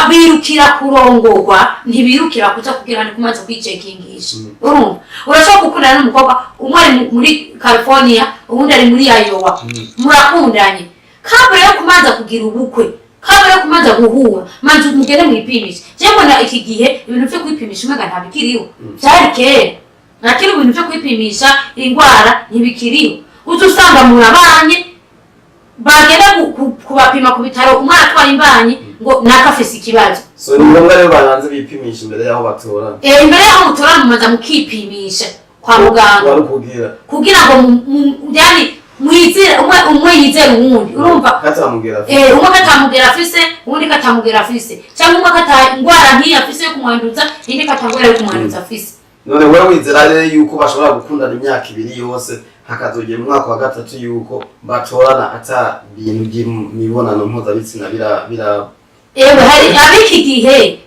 S2: Birukira kurongorwa, ntibirukira kuza kugira ngo kumaze kwicekingisha. Urumva urashobora gukundana n'umukobwa umwe ari muri California, uwundi ari muri Iowa, murakundanye, kabura yo kumanza kugira ubukwe, kabura yo kumanza guhura, manza mugende mwipimishe. Je mbona iki gihe ibintu vyo kwipimisha umenga ntabikiriho, vyari kera. Nakiri ibintu vyo kwipimisha ingwara ntibikiriho. Uza usanga murabanye, bagenda kubapima ku bitaro, umwana atwaye imbanyi ngo naka afise ikibazo.
S1: So ni ngombwa rero babanze bipimisha imbere y'aho batorana.
S2: Eh, imbere yaho mutorana mumaza mukipimisha kwa muganga.
S1: Wari ukugira
S2: Kugira ngo yani mwizere, umwe umwe yizere uwundi, urumva?
S1: Katamubwira.
S2: Eh, umwe katamubwira afise, uwundi katamubwira afise, cyangwa umwe kata ingwara nk'iyi afise yo kumwanduza, indi katangwara yo kumwanduza afise.
S1: None wewe wizera rero yuko bashobora gukundana imyaka 2 yose, hakazogera umwaka wa gatatu yuko batorana ata bintu by'imibonano mpuzabitsina bira?
S2: Ewe, hari ab'iki gihe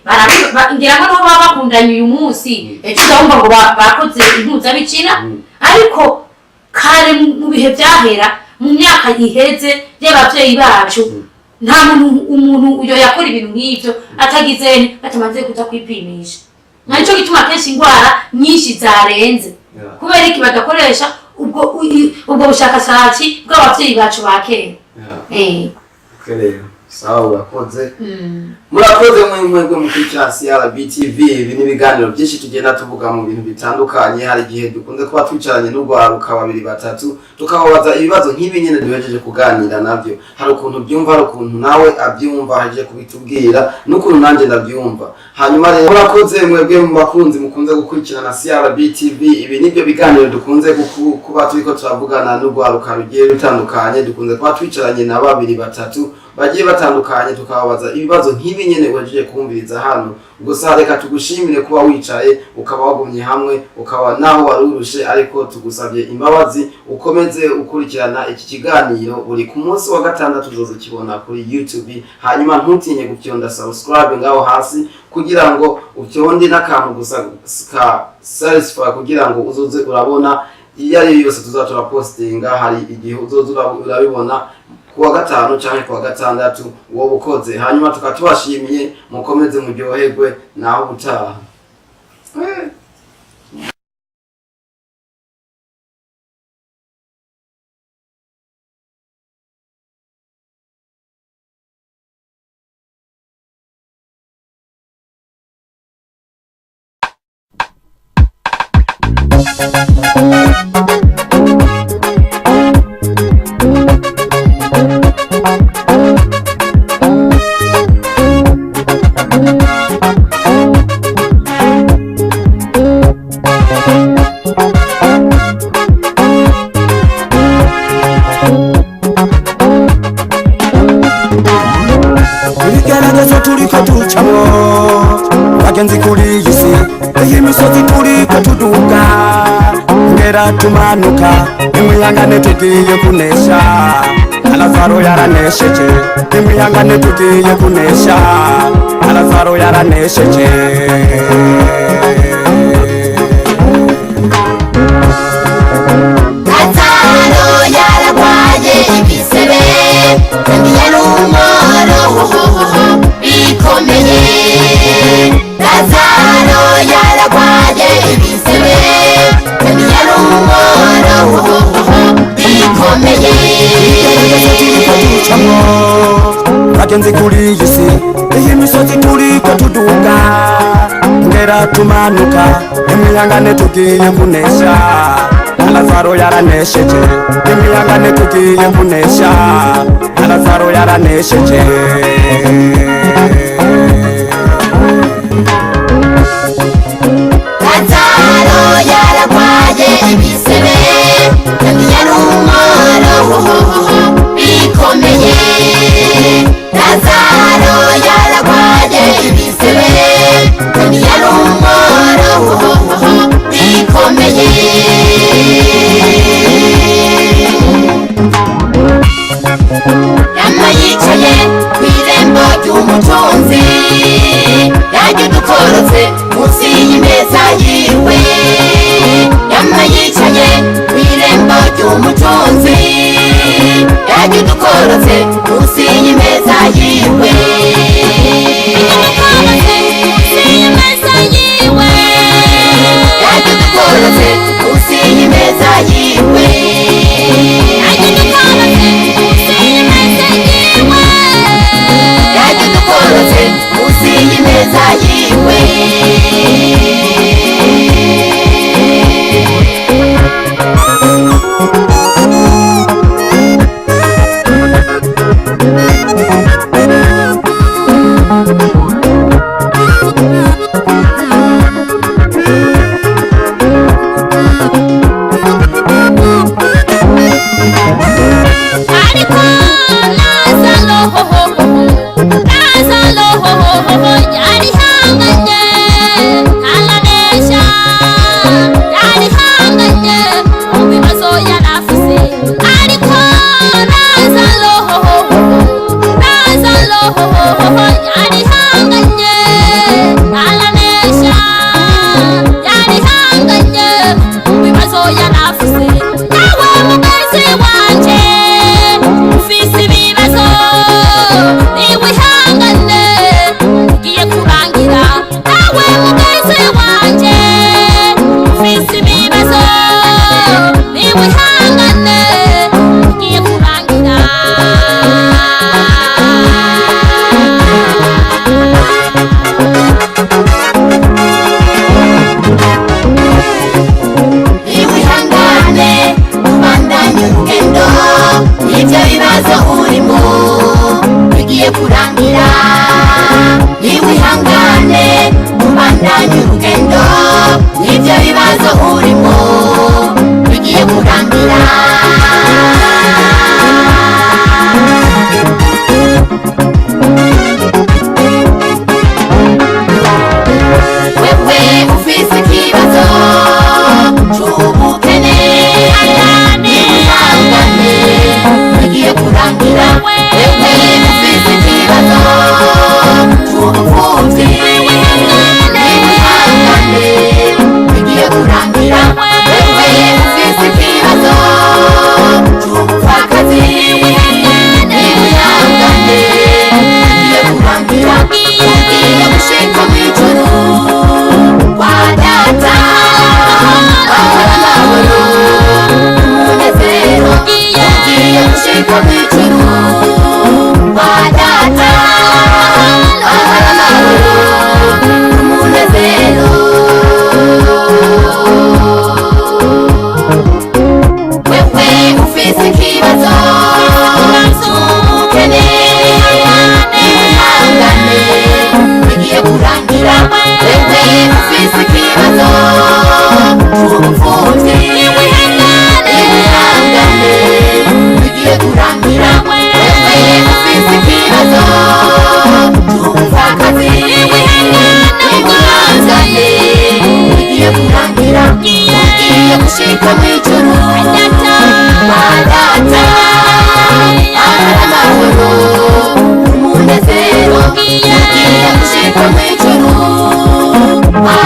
S2: ngira ngo niho baba bakundanye uyu munsi, ejo uzabumva ngo bakoze impuzabitsina. Ariko kare mu bihe byahera, mu myaka iheze y'abavyeyi bacu, nta muntu umuntu uyo yakora ibintu nk'ivyo atagize batamaze kuza kwipimisha. Nico gituma kenshi ingwara nyinshi zarenze. Kubera iki badakoresha ubwo bushakashatsi bw'abavyeyi bacu ba kera?
S1: Yeah. Okay rero, sawa, urakoze. Murakoze mwe mwebwe mukurikira CRB TV. Ibi ni ibiganiro byinshi tugenda tuvuga mu bintu bitandukanye. Hari igihe dukunze kuba twicaranye n'urwaruka babiri batatu, tukababaza ibibazo nk'ibi nyene duhejeje kuganira navyo. Hari ukuntu byumva, hari ukuntu nawe abyumva ahejeje kubitubwira, n'ukuntu nanjye ndabyumva. Hanyuma rero murakoze mwebwe mu bakunzi mukunze gukurikirana CRB TV. Ibi nibyo biganiro dukunze kuba turiko turavugana n'urwaruka rugiye rutandukanye. Dukunze kuba twicaranye na babiri batatu. Bagiye batandukanye, tukababaza ibibazo nk'ibi nyene uhejeje kumviriza hano. Gusa reka tugushimire kuba wicaye, ukaba wagumye hamwe, ukaba naho wari urushe, ariko tugusabye imbabazi. Ukomeze ukurikirana iki kiganiro buri ku munsi wa gatandatu, uzoza ukibona kuri YouTube. Hanyuma ntutinye gufyonda subscribe ngaho hasi, kugira ngo ufyonde n'akantu gusa ka satisfy, kugira ngo uzoze urabona iyo ari yo yose tuza turapostinga. Hari igihe uzoza urabibona kuwa gatanu canke kuwa gatandatu wowe ukoze. Hanyuma tukaba tubashimiye, mukomeze muryoherwe. Naho ubutaha.
S3: Ibigeragezo turiko ducamwo, bagenzi, kuri iyi si, iyi misozi turiko tuduga, ngera tumanuka, nimwihangane, tugiye kunesha. Lazaro yaranesheje. Nimwihangane, tugiye kunesha. Lazaro yaranesheje.
S4: Lazaro yaragwaye ibisebe kandi yari umworo bikomeye. Lazaro yaragwaye ibisebe kandi yari umworo bikomeye.
S3: Ibigeragezo turiko ducamwo, bagenzi, kuri iyi si, iyi misozi turiko tuduga, ngera tumanuka, nimwihangane, tugiye kunesha. Lazaro yaranesheje. Nimwihangane, tugiye kunesha. Lazaro yaranesheje.
S4: Lazaro yaragwaye ibisebe kandi yari umworo bikomeye. Lazaro yaragwaye ibisebe kandi yari umworo bikomeye. Yama yicaye ku irembo ry'umutunzi, yarya udukorotse munsi y'imeza yiwe. Yama yicaye Gushika mw'ijuru kwa data, ahari amahoro n'umunezero. Wewe ufise ikibazo c'ubukene, wihangane, bigiye kurangira. Wewe ufise ikibazo c'ubupfuvyi, wihangane, bigiye kurangira. Wewe ufise ikibazo c'ubupfakazi, wihangane, bigiye kurangira. Ugiye gushika mw'ijuru kwa data, ahari amahoro n'umunezero. Ugiye gushika mw'ijuru kwa